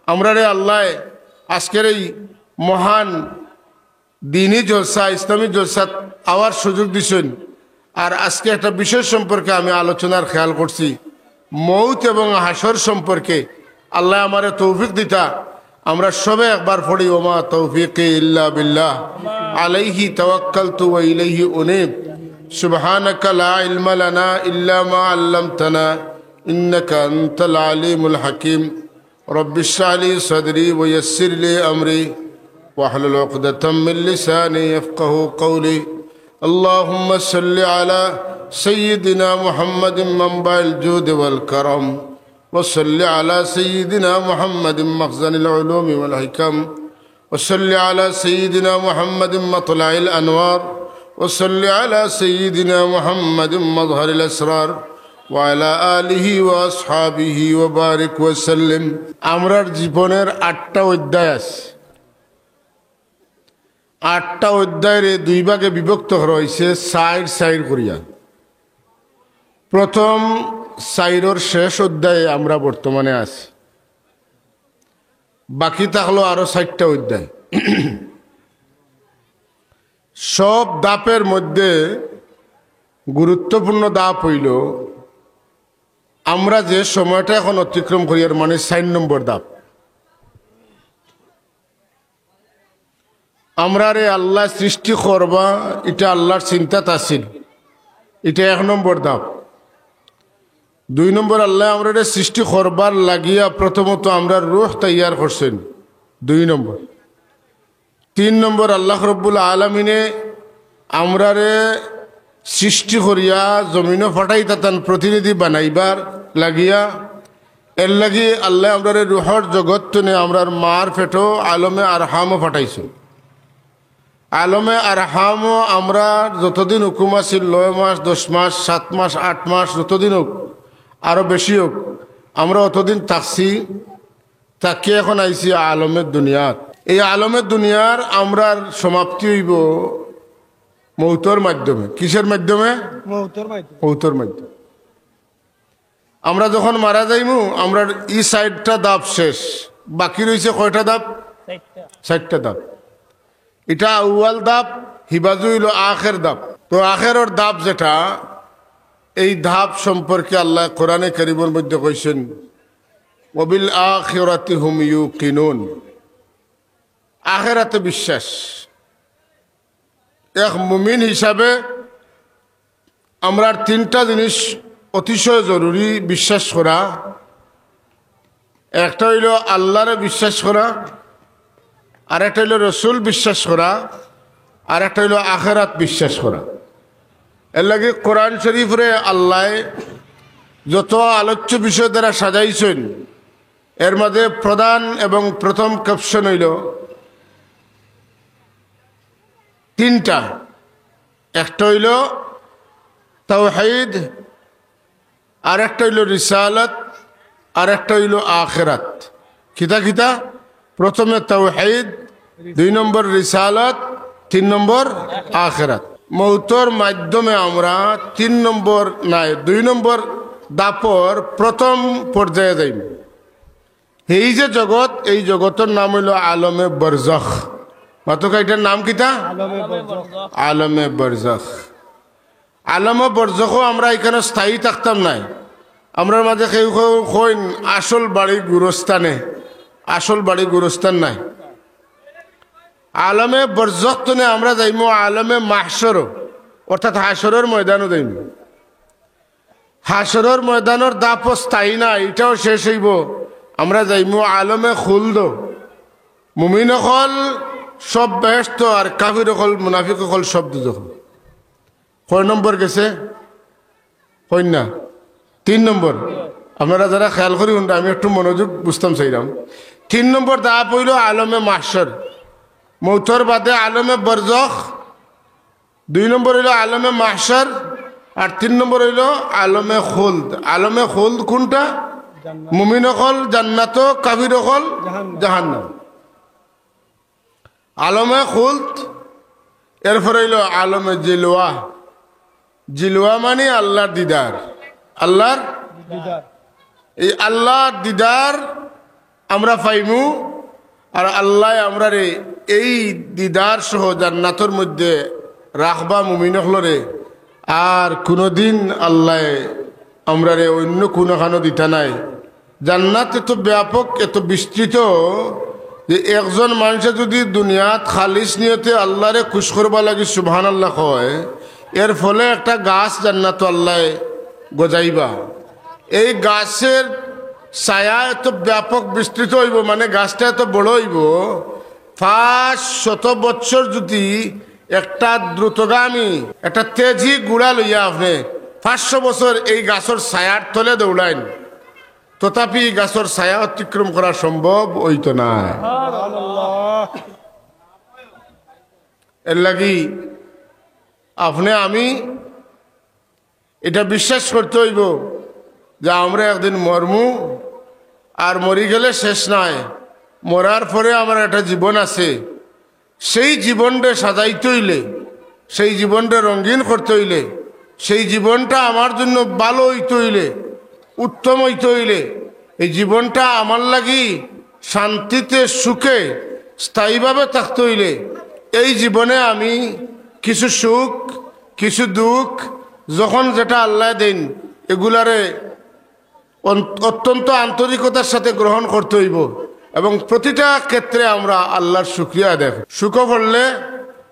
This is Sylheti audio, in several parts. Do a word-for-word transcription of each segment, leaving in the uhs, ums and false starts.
আমরারে আল্লায় আজকের এই মহান দিনী জলসা, ইসলামী জলসাত আওয়ার সুযোগ দিছইন। আর আজকে একটা বিষয় সম্পর্কে আমি আলোচনার খেয়াল করছি, মউত এবং হাশর সম্পর্কে। আল্লায় আমারে তৌফিক দিতা। আমরা সবে একবার পড়ি, "ওমা তৌফিকি ইল্লা বিল্লাহ, আলাইহি তাওয়াক্কালতু ওয়া ইলাইহি উনীব। সুবহানাকা লা ইলমা লানা ইল্লা মা আল্লামতানা, ইন্নাকা আনতাল আলিমুল হাকিম।" رب اشرح لي صدري ويسر لي أمري واحلل عقدة من لساني يفقهوا قولي. اللهم صل على سيدنا محمد منبع الجود والكرم، وصل على سيدنا محمد مخزن العلوم والحكم، وصل على سيدنا محمد مطلع الأنوار، وصل على سيدنا محمد مظهر الأسرار، وعلى آله وأصحابه وبارك وسلم. আমরার জীবনের আটটা অধ্যায় আছে। আটটা অধ্যায়রে দুই ভাগে বিভক্ত করা অইছে, চাইর চাইর করিয়া। প্রথম চাইরর শেষ অধ্যায়ে আমরা বর্তমানে আছি। বাকি থাকলো আরো চাইরটা অধ্যায়। সব ধাপের মধ্যে গুরুত্বপূর্ণ ধাপ অইলো, আমরা যে সময়টা এখন অতিক্রম করিয়ার, মানে, চাইর নম্বর ধাপ। আমরারে আল্লায় সৃষ্টি করবা, ইটা আল্লার চিন্তাত আছিল, ইটা এক নম্বর ধাপ। দুই নম্বর, আল্লায় আমরারে সৃষ্টি করবার লাগিয়া প্রথমত আমরার রুহ তৈয়ার করছইন, দুই নম্বর। তিন নম্বর, আল্লাহ রব্বুল আলামিনে আমরারে সৃষ্টি করিয়া জমিনো পাঠাইতা তান প্রতিনিধি বানাইবার লাগিয়া। এর লাগি আল্লায় আমরারে রুহর জগত তনে আমরার মার পেটো আলমে আরহামো পাঠাইছইন। আলমে আরহামো আমরা যতদিন হুকুম আছিল, নয় মাস, দশ মাস, সাত মাস, আট মাস, যতদিন হোক, আরো বেশি হোক, আমরা অতদিন থাকছি। তাকে এখন আইছি আলমের দুনিয়াত। এই আলমের দুনিয়ার আমরার সমাপ্তি অইবো মউতর মাধ্যমে। কিসের মাধ্যমে? মউতর মাধ্যমে। মউতর মাধ্যমে। আমরা যখন মারা যাইমু, আমরার ই চাইরটা ধাপ শেষ। বাকি রইছে কয়টা ধাপ? চাইরটা। চাইরটা ধাপ। ইটা আউয়াল ধাপ, হিবাজু অইলো আখের ধাপ। তো আখেরর ধাপ যেটা, এই ধাপ সম্পর্কে আল্লায় কোরআনে কারীমর মধ্যে কইছইন, "ওয়াবিল আখিরাতি হুম ইউকিনুন।" আখেরাতে বিশ্বাস। এক মুমিন হিসাবে আমরার তিনটা জিনিস অতিশয় জরুরি বিশ্বাস করা। একটা অইলো আল্লারে বিশ্বাস করা, আরেকটা অইলো রসুল বিশ্বাস করা, আরেকটা অইলো আখেরাত বিশ্বাস করা। এর লাগি কোরআন শরীফরে আল্লায় যত আলোচ্য বিষয় দ্বারা সাজাইছইন, এর মাঝে প্রধান এবং প্রথম ক্যাপশন অইলো তিনটা। একটা অইলো তাওহীদ, আরেকটা অইলো রিসালাত, আরেকটা অইলো আখেরাত। কিতা কিতা? প্রথমে তাওহীদ, দুই নম্বর রিসালাত, তিন নম্বর আখেরাত। মউতর মাধ্যমে আমরা তিন নম্বর নায়, দুই নম্বর ধাপর প্রথম পর্যায়ে যাইমু। এই যে জগত, এই জগতর নাম অইলো আলমে বরজখ। মাতকা, ইটার নাম কিতা? আলমে বরজখ। আলমে বরজখো আমরা ইখানো স্থায়ী থাকতাম নায়। আমরার মাঝে কেউ কেউ কইন, "আসল বাড়ি গুরস্থানে, আসল বাড়ি গুরস্থান নায়।" আলমে বরজখ তনে আমরা যাইমু আলমে মাহশরো, অর্থাৎ হাশরর ময়দানো যাইমু। হাশরর ময়দানর ধাপ স্থায়ী না, ইটাও শেষ অইবো। আমরা যাইমু আলমে খুলদ। মুমিন অকল সব বেহেশত আর কাফির অকল, মুনাফিক অকল সব দুজখ। কয় নম্বর গেছে? কইন না? তিন নম্বর। আপনারা যারা খেয়াল করি হুনরা, আমি একটু মনোযোগ বুঝতাম চাইরাম। তিন নম্বর ধাপ অইলো আলমে মাহশর। মউতর বাদে আলমে বরজখ, দুই নম্বর অইলো আলমে মাহশর, আর তিন নম্বর অইলো আলমে খুলদ। আলমে খুলদ কুনটা? জান্নাত। মুমিন অকল জান্নাতো, কাফির অকল জাহান্নাম। জাহান্নাম। আলমে খুলদ, এরপরে অইলো আলমে জিলওয়া। জিলওয়া মানে আল্লার দিদার। আল্লার দিদার। এই আল্লার দিদার আমরা পাইমু। আর আল্লায় আমরারে এই দিদার সহ জান্নাতর মধ্যে রাখবা মুমিন অকলরে। আর কুনুদিন আল্লায় আমরারে অইন্য কুনুখানো দিতা নায়। জান্নাত এত ব্যাপক, এত বিস্তৃত যে একজন মানষে যুদি দুনিয়াত খালিস নিয়তে আল্লারে খুশ করবার লাগি সুবহানাল্লাহ কয়, এর ফলে একটা গাছ জান্নাতো আল্লায় গজাইবা। এই গাছের ছায়া এত ব্যাপক বিস্তৃত অইবো, মানে গাছটা এত বড় অইবো, পাঁচ শত বৎসর যুদি একটা দ্রুতগামী, একটা তেজি ঘোড়া লইয়া আপনে পাঁচশো বছর এই গাছর ছায়ার তলে দৌড়াইন, তথাপি এই গাছর ছায়া অতিক্রম করা সম্ভব অইতো নায়। এর লাগি আপনে আমি এটা বিশ্বাস করতে অইবো যে আমরা একদিন মরমু, আর মরি গেলে শেষ নায়, মরার পরে আমার একটা জীবন আছে। সেই জীবনরে সাজাইতে অইলে, সেই জীবনরে রঙিন করতে অইলে, সেই জীবনটা আমার জন্য ভালো অইতে অইলে, উত্তম অইতে অইলে, এই জীবনটা আমার লাগি শান্তিতে সুখে স্থায়ীভাবে থাকতে অইলে, এই জীবনে আমি কিছু সুখ, কিছু দুঃখ, যখন যেটা আল্লায় দেইন, এগুলারে অন-, অত্যন্ত আন্তরিকতার সাথে গ্রহণ করতে অইবো। এবং প্রতিটা ক্ষেত্রে আমরা আল্লার শুকরিয়া আদায় করি। সুখো পড়লে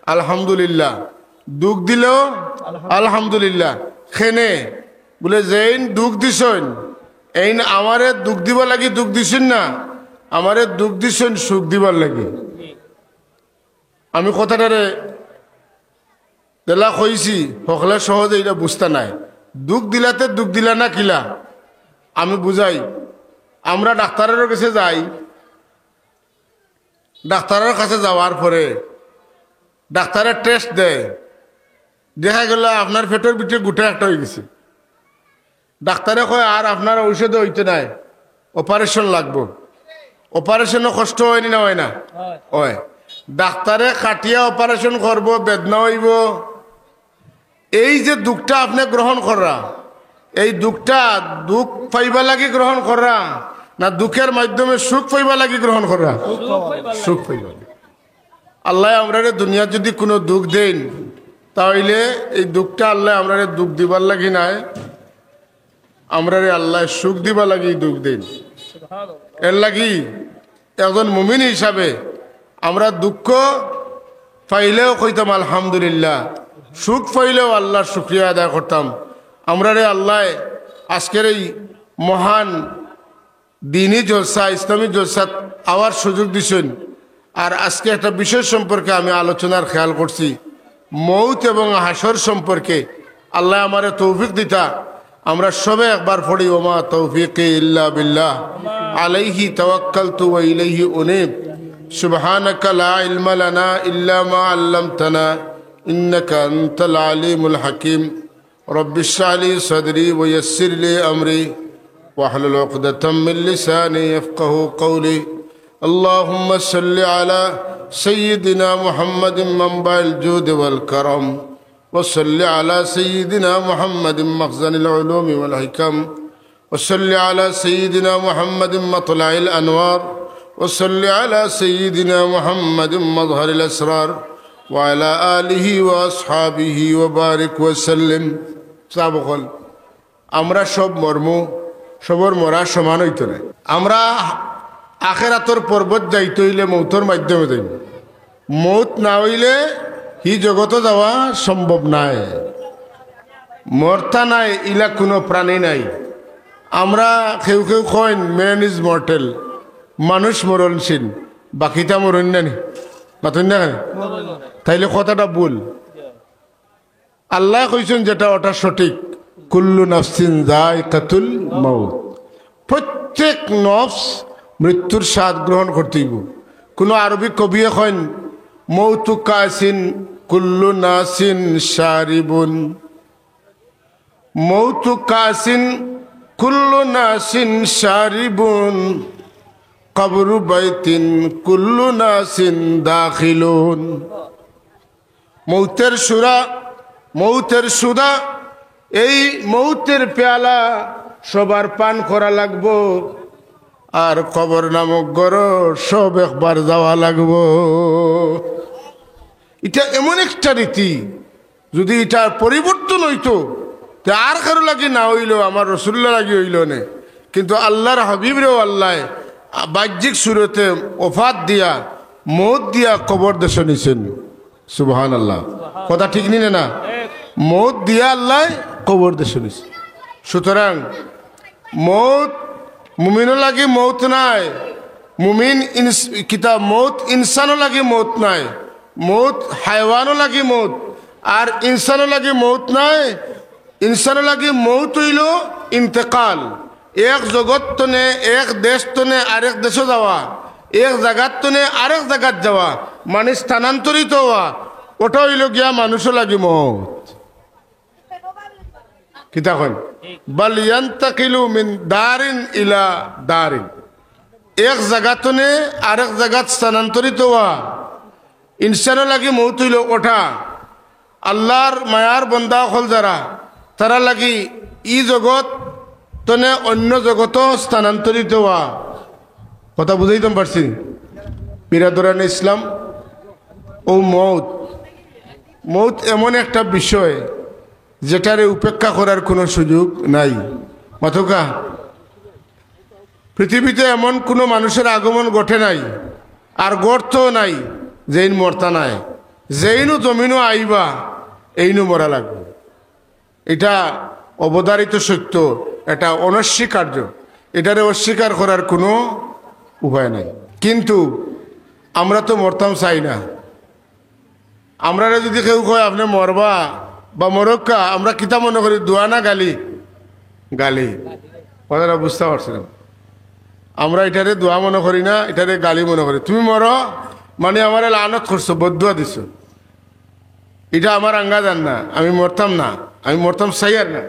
আলহামদুলিল্লাহ, দুঃখ দিলেও আলহামদুলিল্লাহ। খেনে বুলে, যেইন দুঃখ দিছইন, এইন আমারে দুঃখ দিবার লাগি দুঃখ দিছইন না, আমারে দুঃখ দিছইন সুখ দিবার লাগি। আমি কথাটারে যেলা কইছি, হকলে সহজে এটা বুঝতা নায়। দুঃখ দিলাতে দুঃখ দিলা না কিলা? আমি বুঝাই, আমরা ডাক্তারর কাছে যাই, ডাক্তারর কাছে যাওয়ার পরে ডাক্তারে টেস্ট দেয়, দেখা গেল আপনার পেটর ভিতরে গুটা একটা অই গেছে। ডাক্তারে কয়, "আর আপনার ঔষধে অইতো নায়, অপারেশন লাগবো।" অপারেশনও কষ্ট অয়নি না অয় না? অয়। ডাক্তারে কাটিয়া অপারেশন করবো, বেদনা অইবো। এই যে দুঃখটা আপনে গ্রহণ কররা, এই দুঃখটা দুঃখ পাইবার লাগি গ্রহণ কররা, না দুঃখের মাধ্যমে সুখ পাইবার লাগি গ্রহণ কররা? সুখ পাইবার লাগি। আল্লায় আমরারে দুনিয়াত যুদি কুনু দুঃখ দেইন, তা অইলে এই দুঃখটা আল্লায় আমরারে দুঃখ দিবার লাগি নায়, আমরারে আল্লায় সুখ দিবার লাগি দুঃখ দেইন। এর লাগি একজন মুমিন হিসাবে আমরা দুঃখ পাইলেও কইতাম আলহামদুলিল্লাহ, সুখ পাইলেও আল্লার শুকরিয়া আদায় করতাম। আমরারে আল্লায় আজকের এই মহান দিনি জলসা, ইসলামী জলসাত আওয়ার সুযোগ দিছইন। আর আজকে একটা বিষয় সম্পর্কে আমি আলোচনার খেয়াল করছি, মউত এবং হাশর সম্পর্কে। আল্লায় আমারে তৌফিক দিতা, আমরা সবে একবার পড়ি, "ওমা তৌফিকি ইল্লা বিল্লাহ, আলাইহি তাওয়াক্কালতু ওয়া ইলাইহি উনীব, সুবহানাকা লা ইলমা লানা ইল্লা মা আল্লামতানা, ইন্নাকা আনতাল আলিমুল হাকিম।" رب اشرح لي صدري ويسر لي أمري واحلل عقدة من لساني يفقهوا قولي. اللهم صل على سيدنا محمد منبع الجود والكرم، وصل على سيدنا محمد مخزن العلوم والحكم، وصل على سيدنا محمد مطلع الأنوار، وصل على سيدنا محمد مظهر الأسرار، وعلى آله وأصحابه وبارك وسلم. সাবকল, আমরা সব মরমু, সবর মরা সমান অইতো নায়। আমরা আখেরাতর পর্বত যাইতে অইলে মউতর মাধ্যমে যাইমু। মউত না অইলে হি জগতো যাওয়া সম্ভব নায়। মরতা নায়, ইলা কুনু প্রাণী নাই। আমরা কেউ কেউ কইন, "Man is mortal", মানুষ মরণশীল, বাকিতা মরইন না নি? মাতইন না কেনে? তাইলে কথাটা ভুল। আল্লায় কইছইন যেটা, ওটা সঠিক, "কুল্লু নাফসিন যায়কাতুল মাউত", প্রত্যেক নফস মৃত্যুর স্বাদ গ্রহণ করতে অইবো। কুনু আরবি কবিয়ে কইন, "মৌতু কাসিন কুল্লু নাসিন শারিবুন, মৌতু কাসিন কুল্লু নাসিন শারিবুন, কবরু বাইতিন কুল্লু নাসিন দাখিলুন।" মৌতের সুরা, মৌতের সুদা, এই মৌতের পেয়ালা সবার পান করা লাগবো। আর কবর নামক ঘরো সব একবার যাওয়া লাগবো। ইটা এমন একটা রীতি, যুদি ইটার পরিবর্তন অইতো, তে আর কারো লাগি না অইলো, আমার রসুলুল্লাহর লাগি অইলো নে। কিন্তু আল্লাহর হাবিবরেও আল্লায় বাহ্যিক সুরতে ওফাত দিয়া, মউত দিয়া কবর দেশো নিছইন। সুবহানাল্লাহ। কথা ঠিক নি না? মউত দিয়া আল্লায় কবর দেশো নিছইন। সুতরাং মউত, মুমিনর লাগি মউত নায়, মুমিন ইনস-, কিতা মউত ইনসানর লাগি মউত নায়, মউত হায়ওয়ানর লাগি মউত, আর ইনসানর লাগি মউত নায়। ইনসানর লাগি মউত অইলো ইন্তেকাল, এক জগত তনে, এক দেশ তনে আরেক দেশো যাওয়া, এক জাগাত তনে আরেক জাগাত যাওয়া, মানে স্থানান্তরিত অওয়া, ওটা অইলো গিয়া মানুষর লাগি মউত। কিতা কইন? বাল ইয়ান্তাকিলু মিন দারিন ইলা দারিন। এক জাগা তনে আরেক জাগাত স্থানান্তরিত অওয়া। ইনসানর লাগি মউত অইলো ওটা। আল্লাহর মায়ার বন্দা অকল যারা, তারার লাগি ই জগত তনে অইন্য জগতো স্থানান্তরিত অওয়া। কথা বুঝাইতাম পারছি? বিরাদরানে ইসলাম, অউ মউত, মউত এমন একটা বিষয়, যেটারে উপেক্ষা করার কুনু সুযোগ নাই। মাতউক্কা, পৃথিবীতে এমন কুনু মানুষর আগমন ঘটে নাই, আর ঘটতও নাই, যেইন মরতা নায়। যেইনউ জমিনো আইবা, এইনউ মরা লাগবো। ইটা অবধারিত সত্য, এটা অনস্বীকার্য, ইটারে অস্বীকার করার কুনু উপায় নাই। কিন্তু আমরা তো মরতাম চাই না। আমরারে যুদি কেউ কয়, "আপনে মরবা বা মরউক্কা", আমরা কিতা মনো করি? দোয়া না গালি? গালি। কথাটা বুঝতা পারছি না। আমরা ইটারে দোয়া মনো করি না, ইটারে গালি মনো করি। তুমি মরো, মানে আমারে লানত করছো, বদদোয়া দিছো। ইটা আমার আঙ্গা যার না, আমি মরতাম না, আমি মরতাম চাইয়ার না।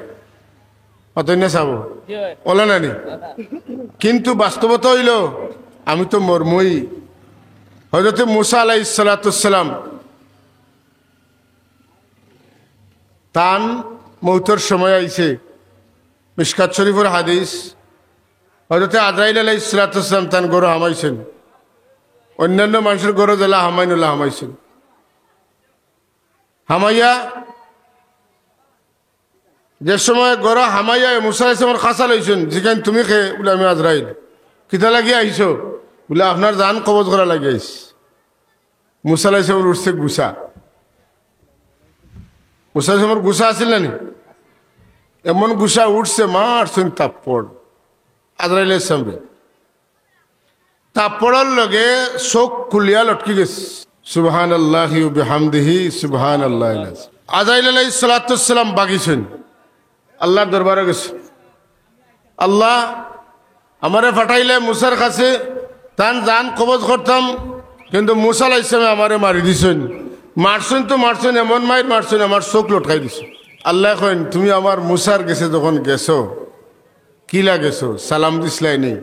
অতএব না চাবো? ওলা নানি? কিন্তু বাস্তবতা অইলো, আমি তো মরমুই। হযরতে মুসা আলাইহিস সালাতু ওয়াস সালাম, তান মউতর সময় আইছে। মিশকাত শরীফর হাদিস, হযরতে আজরাইল আলাইহিস সালাতু ওয়াস সালাম তান ঘরো হামাইছইন। অইন্যান্য মানষর ঘরো যেলা হামাইন, অলা হামাইছইন। হামাইয়া, যে সময় ঘরো হামাইয়া মুসা আলাইহিস সালামর কাছা লইছইন, জিকাইন, "তুমি কে?" বুলে, "আমি আজরাইল।" "কিতা লাগি আইছো?" বুলে, "আপনার জান কবজ করা লাগি আইছি।" মুসা আলাইহিস সালামর উঠছে গুসা। মুসা আলাইহিস সালামর গুসা আছিল না নি? এমন গুসা উঠছে, মারছইন থাপ্পড় আজরাইল আলাইহিস সালামরে। থাপ্পড়র লগে চউখ খুলিয়া লটকি গেছে। সুবহানাল্লাহি ওয়া বিহামদিহি, সুবহানাল্লাহিল আযীম। আজরাইল আলাইহিস সালাতু ওয়াস সালাম ভাগিছইন আল্লাহর দরবারো গেছইন, "আল্লাহ, আমারে পাঠাইলে মুসার কাছে, তান জান কবজ করতাম, কিন্তু মুসা আলাইহিস সালামে আমারে মারি দিছইন। মারছইন তো মারছইন, এমন মাইর মারছইন, আমার চউখ লটকাই দিছইন।" আল্লায় কইন, "তুমি আমার মুসার গেছে যখন গেছো, কিলা গেছো? সালাম দিছলায় নি?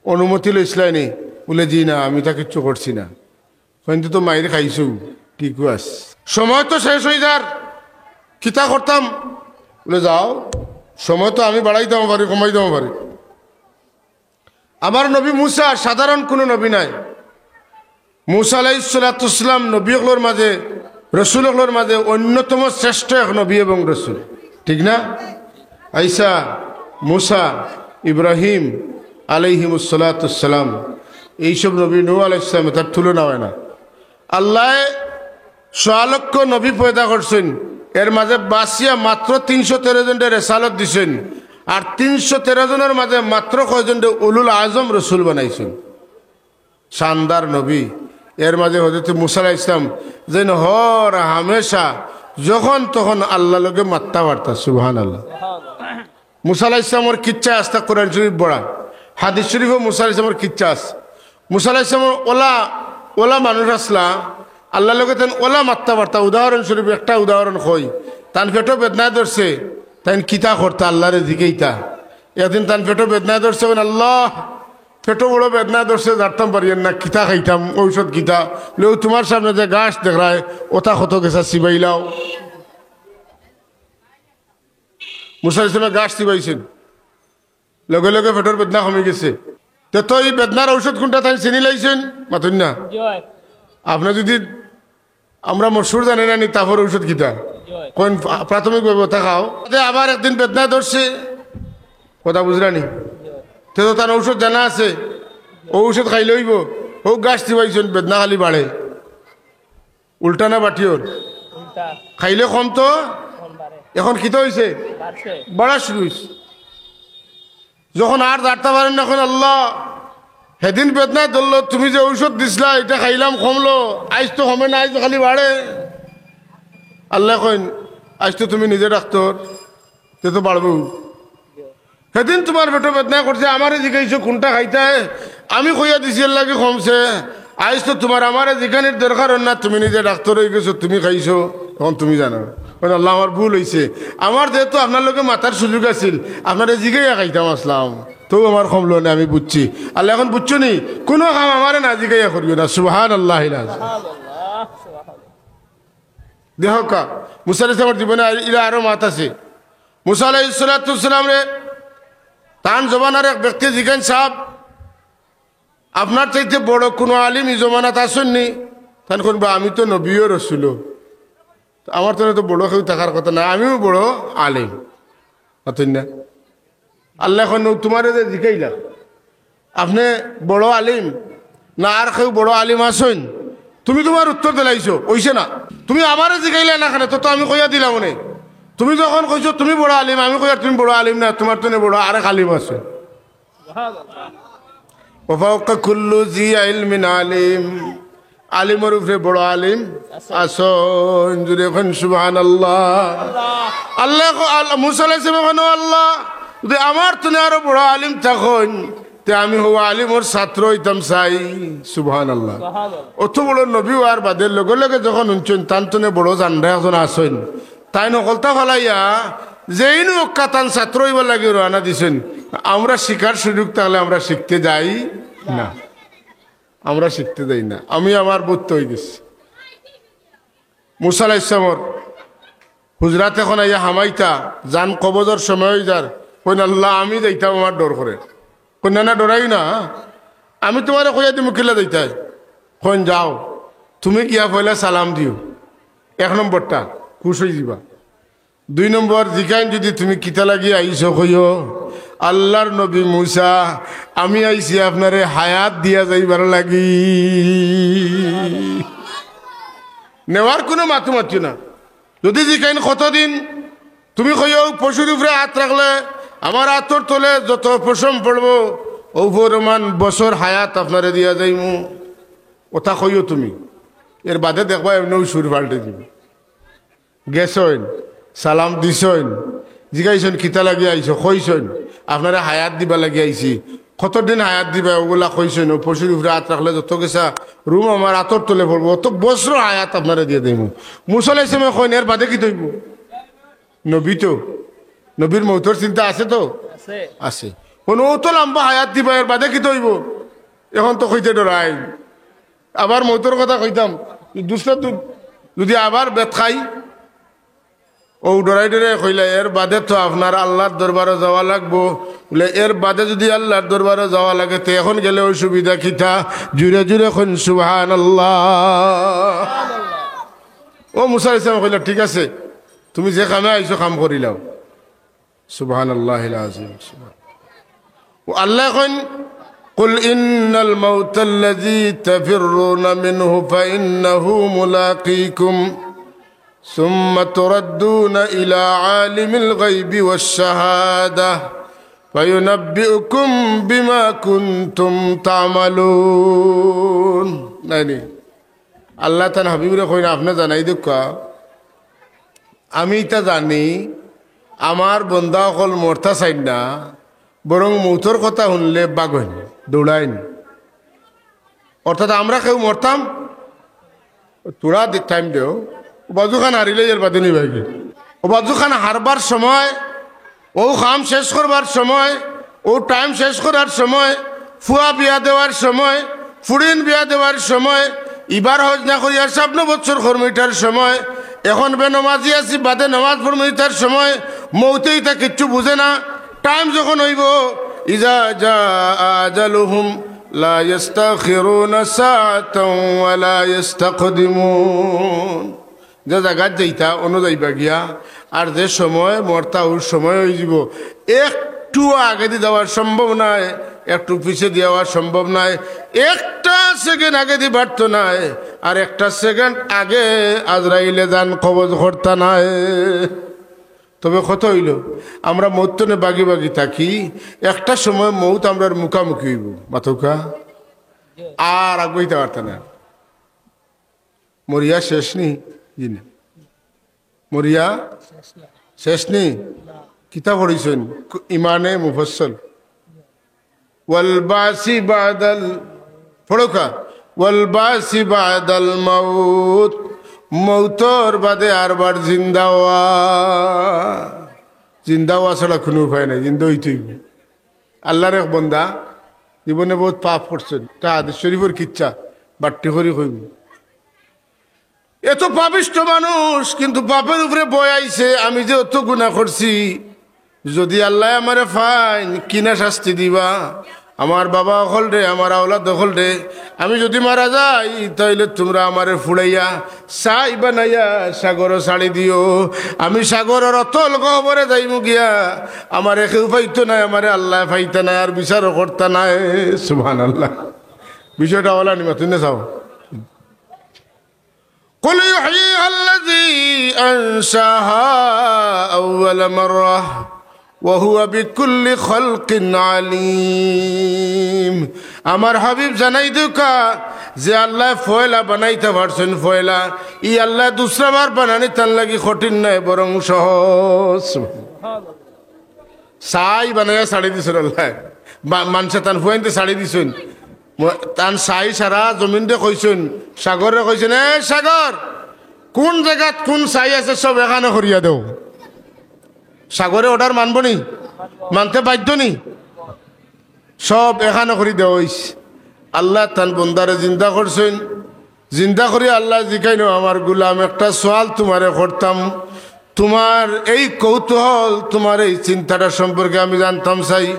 অনুমতি লইছলায় নি?" বুলে, "জি না, আমি তা কিচ্ছু করছি না।" কইন, "তে তো মাইর খাইছো।" "ঠিকউ আছে, সময় তো শেষ অইযার, কিতা করতাম?" বুলে, "যাও, সময় তো আমি বাড়াইতাম পারি, কমাইতাম পারি।" আমার নবী মুসা সাধারণ কুনু নবী নায়। মুসা আলাইহিস সালাতু ওয়াস সালাম নবী অকলর মাঝে, রসুল অকলর মাঝে অন্যতম শ্রেষ্ঠ এক নবী এবং রসুল, ঠিক না? ঈসা, মুসা, ইব্রাহিম আলাইহিমুস সালাতু ওয়াস সালাম, এইসব নবী, নূহ আলাইহিস সালাম, তার তুলনা অয় না। আল্লায় সোয়া লক্ষ নবী পয়দা করছইন, এর মাঝে বাছিয়া মাত্র তিনশো তেরো জনরে রেসালত দিছইন, আর তিনশো তেরো জনর মাঝে মাত্র কয়জনরে উলুল আজম রসুল বানাইছইন। শানদার নবী। এর মাঝে হযরত মুসা আলাইহিস সালাম যেন হর হামেশা যখন তখন আল্লাহর লগে মাততা পারতা। সুবহানাল্লাহ। মুসা আলাইহিস সালামর কিচ্ছা আস্তা কোরআন শরীফ পড়া, হাদিস শরীফও মুসা আলাইহিস সালামর কিচ্ছা আছে। মুসা আলাইহিস সালামর ওলা, ওলা মানুষ আছলা, আল্লাহর লগে তাইন ওলা মাততা পারতা। উদাহরণস্বরূপ একটা উদাহরণ কই, তান পেটো বেদনায় ধরছে, তাইন কিতা করতা? আল্লাহরে জিকাইতা। একদিন তান পেটো বেদনায় ধরছে, কইন, "আল্লাহ, পেটো বড় বেদনায় ধরছে, জারতাম পারিয়ার না, কিতা খাইতাম, ঔষধ কিতা?" বুলে, "অউ তুমার সামনে যে ঘাস দেখরায়, ওটা কত গেছা, চিবাইলাও।" মুসা আলাইহিস সালামে ঘাস চিবাইছইন, লগে লগে পেটর বেদনা কমি গেছে। তে তো ই বেদনার ঔষধ কুনটা তাইন চিনি লাইছইন? মাতইন না। জি অয়। আপনে যুদি, আমরা মশহুর জানি না নি, তাপর ঔষধ কিতা? জি অয়। কোন প্রাথমিক ব্যবস্থা খাও। তে আবার একদিন বেদনায় ধরছে, কথা বুঝরা নি? জি অয়। তে তো তান ঔষধ জানা আছে, অউ ঔষধ খাইলে অইবো। অউ গাছ চিবাইছইন, বেদনা খালি বাড়ে। উল্টা না বাটিওর? উল্টা। খাইলে কমতো, কম বাড়ে। এখন কিতা অইছে? বাড়ছে। বাড়া শুরু অইছে। যখন আর দাঁড়তা পারইন না, কইন, "আল্লাহ, হেদিন বেদনায় ধরলো, তুমি যে ঔষধ দিছলা, ইটা খাইলাম, কমলো, আইজ তো কমে না, আইজ তো খালি বাড়ে।" আল্লায় কইন, "আইজ তো তুমি নিজে ডাক্তর, তে তো বাড়বো।" হেদিন তুমার পেটো বেদনা করছে, আমারে জিকাইছো কুনটা খাইতায়, আমি কইয়া দিছি এরলাগি কমছে। আইজ তো তুমার আমারে জিকানির দরকার অর না, তুমি নিজে ডাক্তর অইগেছো, তুমি খাইছো, এখন তুমি জানো। কইন, "আল্লাহ, আমার ভুল অইছে, আমার যেহেতু আপনার লগে মাতার সুযোগ আছিল, আপনারে জিকাইয়া খাইতাম আছলাম, তেউ আমার কমলো না, আমি বুঝছি।" আল্লায় কইন, "বুঝছো নি? কুনু কাম আমারে না জিকাইয়া করিও না।" সুবহানাল্লাহিল আযীম। দেখউক্কা, মুসা আলাইহিস সালামর জীবনে আর-, ইলা আরো মাত আছে। মুসা আলাইহিস সালাতু ওয়াস সালামরে তান জমানার এক ব্যক্তি জিকাইন, "সাব, আপনার চাইতে বড় কুনু আলিম ই জমানাত আছইন নি?" তাইন কইন, "বা আমি তো নবীও রসুলও, তো আমার তো, তো বড় কেউ থাকার কথা না, আমিও বড় আলিম।" মাতইন না? আল্লায় কইন, "তুমারে যে জিকাইলা, আপনে বড় আলিম না আর কেউ বড় আলিম আছইন? তুমি তুমার উত্তর দিলাইছো, অইছে না? তুমি আমারে জিকাইলায় না কেনে, তে তো আমি কইয়া দিলাম অনে। তুমি যখন কইছো তুমি বড় আলিম, আমি কইয়ার তুমি বড় আলিম না, তুমার তনে বড় আরেক আলিম আছে।" ওয়া ফাওকা কুল্লি যি ইলমিন আলিম। আলিমর উপরে বড় আলিম আছইন। জুরে কইন সুবহানাল্লাহ। আল্লায় ক-, আল-, মুসা আলাইহিস সালামে কইন, "ও আল্লাহ, যুদি আমার তনে আরো বড় আলিম থাকইন, তে আমি হউ আলিমর ছাত্র অইতাম চাই।" সুবহানাল্লাহ। সুবহানাল্লাহ। অত বড় নবী অওয়ার বাদে লগে লগে যখন হুনছইন তান তনে বড় জানরা একজন আছইন, তাইন হকলতা ফালাইয়া যেইন অউক্কা তান ছাত্র অইবার লাগি রওয়ানা দিছইন। আমরা শিখার সুযোগ থাকলে আমরা শিখতে যাই না। আমরা শিখতে যাই না। আমি আমার বউত অইগেছি। মুসা আলাইহিস সালামর হুজরাত এখন আইয়া হামাইতা, জান কবজর সময় অই যার, কইন, "আল্লাহ, আমি যাইতাম, আমার ডর করে।" কইন, "না, না, ডরাইও না, আমি তুমারে কইয়া দিমু কিলা যাইতায়।" কইন, "যাও, তুমি গিয়া পয়লা সালাম দিও, এক নম্বরটা, খুশ অই যিবা।" দুই নম্বর, জিকাইন যুদি তুমি কিতা লাগি আইছো কইও, "আল্লাহর নবী মুসা, আমি আইছি আপনারে হায়াত দিয়া যাইবার লাগি।" নেওয়ার কুনু মাতু মাতিও না। যুদি জিকাইন, "কতদিন?" তুমি কইও, "পশুর উপরে আত রাখলে আমার আতর তলে যত পশম পড়বো, অউ পরিমাণ বছর হায়াত আপনারে দিয়া যাইমু।" অতা কইও তুমি। এর বাদে দেখবা এমনেউ সুর পাল্টে যিবো। গেছইন, সালাম দিছইন, জিগাইছইন, "কিতা লাগি আইছো?" কইছইন, "আপনারে হায়াত দিবা লাগি আইছি।" "কতদিন হায়াত দিবা?" অগুলা কইছইন, "অউ পশুর উপরে আত রাখলে যত গেছা রুম আমার আতর তলে পড়বো, অত বছর হায়াত আপনারে দিয়া দিমু।" মুসা আলাইহিস সালামে কইন, "এর বাদে কিতা অইবো?" নবী তো, নবীর মউতর চিন্তা আছে তো? আছে। আছে। কইন, "অত লাম্বা হায়াত দিবা, এর বাদে কিতা অইবো?" এখন তো কইতে ডরাইন। আবার মউতর কথা কইতাম, দুসরা দু-, যুদি আবার বেত খাই, অউ ডরাই ডরাই কইলা, "এর বাদে তো আপনার আল্লাহর দরবারো যাওয়া লাগবো।" বুলে, "এর বাদে যুদি আল্লাহর দরবারো যাওয়া লাগে, তে এখন গেলে অসুবিধা কিতা?" জুরে জুরে কইন, "সুবহানাল্লাহ।" অউ মুসা আলাইহিস সালামে কইলা, "ঠিক আছে, তুমি যে কামে আইছো, কাম করিলাও।" সুবহানাল্লাহিল আযীম। সুবহান-, অউ আল্লায় কইন, "কুল ইন্নাল মাউতাল্লাযী তাফিররুনা মিনহু ফাইন্নাহু মুলাকীকুম, সুম্মা তুরাদ্দুনা ইলা আলিমিল গায়বি ওয়াশ শাহাদাহ, ফায়ুনাব্বিউকুম বিমা কুনতুম তা'মালুন।" নায়নি? আল্লায় তান হাবিবরে কইন, "আপনে জানাই দেউক্কা, আমি ইতা জানি, আমার বন্দা অকল মরতা চাইন না, বরং মউতর কথা হুনলে ভাগইন, দৌড়াইন। অর্থাৎ আমরা কেউ মরতাম, থুড়া দি-, টাইম দেও, অউ বাজুখান হারিলে এর বাদে নিবায়গি।" অউ বাজুখান হারবার সময়, অউ কাম শেষ করবার সময়, অউ টাইম শেষ করার সময়, ফুয়া বিয়া দেওয়ার সময়, ফুড়িন বিয়া দেওয়ার সময়, ইবার হজ না করিয়া সামনো বছর করমু ইটার সময়, এখন বেনমাজি আছি, বাদে নমাজ পড়মু ইটার সময়, মউতে ইতা কিচ্ছু বুঝে না। টাইম যখন অইবো, ইযা জাআ আজালুহুম লা ইস্তাখিরুনা সাআতাও ওয়া লা ইস্তাকদিমুন। যে জাগাত যাইতা, অনো যাইবা গিয়া, আর যে সময় মরতা, অউ সময় অইযিবো। একটু আগেদি যাওয়া সম্ভব নায়, একটু পিছেদি যাওয়া সম্ভব নায়, একটা সেকেন্ড আগেদি বাড়তো নায়, আর একটা সেকেন্ড আগে আজরাইলে জান কবজ করতা নায়। তবে কথা অইলো, আমরা মউত থনে বাগি বাগি থাকি, একটা সময় মউত আমরার মুখামুখি অইবো, মাতউক্কা, আর আগুয়াইতা পারতা না। মরিয়া শেষ নি? জি না। মরিয়া শেষ নি? কিতা পড়ছইন? ইমানে মুফাসসাল। ওয়াল বাসি বাদাল, পড়উক্কা, ওয়াল বাসি বাদাল মাউত, মউতর বাদে আরবার জিন্দা অওয়া। জিন্দা অওয়া ছাড়া কুনু উপায় নাই, জিন্দা অইতে অইবো। আল্লার এক বন্দা জীবনে বউত পাপ করছইন, ইটা হাদিস শরিফর কিচ্ছা, বাট্টি করি কইমু। এত পাপিষ্ঠ মানুষ, কিন্তু পাপর উপরে ভয় আইছে, আমি যে অত গুনা করছি, যুদি আল্লায় আমারে পাইন, কিনা শাস্তি দিবা? আমার বাবা অকলরে, আমার আওলাদ অকলরে, আমি যুদি মারা যাই, তাইলে তুমরা আমারে পুড়াইয়া ছাই বানাইয়া সাগরো ছাড়ি দিও। আমি সাগরর অতল গহ্বরে যাইমু গিয়া, আমারে কেউ পাইতো নায়, আমারে আল্লায় পাইতা নায়, আর বিচারও করতা নায়। সুবহানাল্লাহ। বিষয়টা অলা নি, মাতুন না চাও। قل يحييها الذي أنشأها أول مرة وهو بكل خلق عليم। আমার হাবিব, জানাই দেউক্কা, যে আল্লায় পয়লা বানাইতা পারছইন, পয়লা, ই আল্লায় দুসরা বার বানানি তান লাগি কঠিন নায়, বরং সহজ। ছাই বানাইয়া ছাড়ি দিছইন আল্লায়। বা-, মানষে তান ফুয়াইন্তে ছাড়ি দিছইন। ম-, তান ছাই সারা জমিনরে কইছইন, সাগররে কইছইন, "এ সাগর, কুন জাগাত কুন ছাই আছে সব একখানো করিয়া দেও।" সাগরে order মানবো নি? মানতে বাধ্য নি? সব একখানো করি দেওয়া অইছে। আল্লায় তান বন্দারে জিন্দা করছইন, জিন্দা করি আল্লায় জিকাইন, "ও আমার গুলাম, একটা সওয়াল তুমারে করতাম, তুমার এই কৌতূহল, তুমার এই চিন্তাটা সম্পর্কে আমি জানতাম চাই,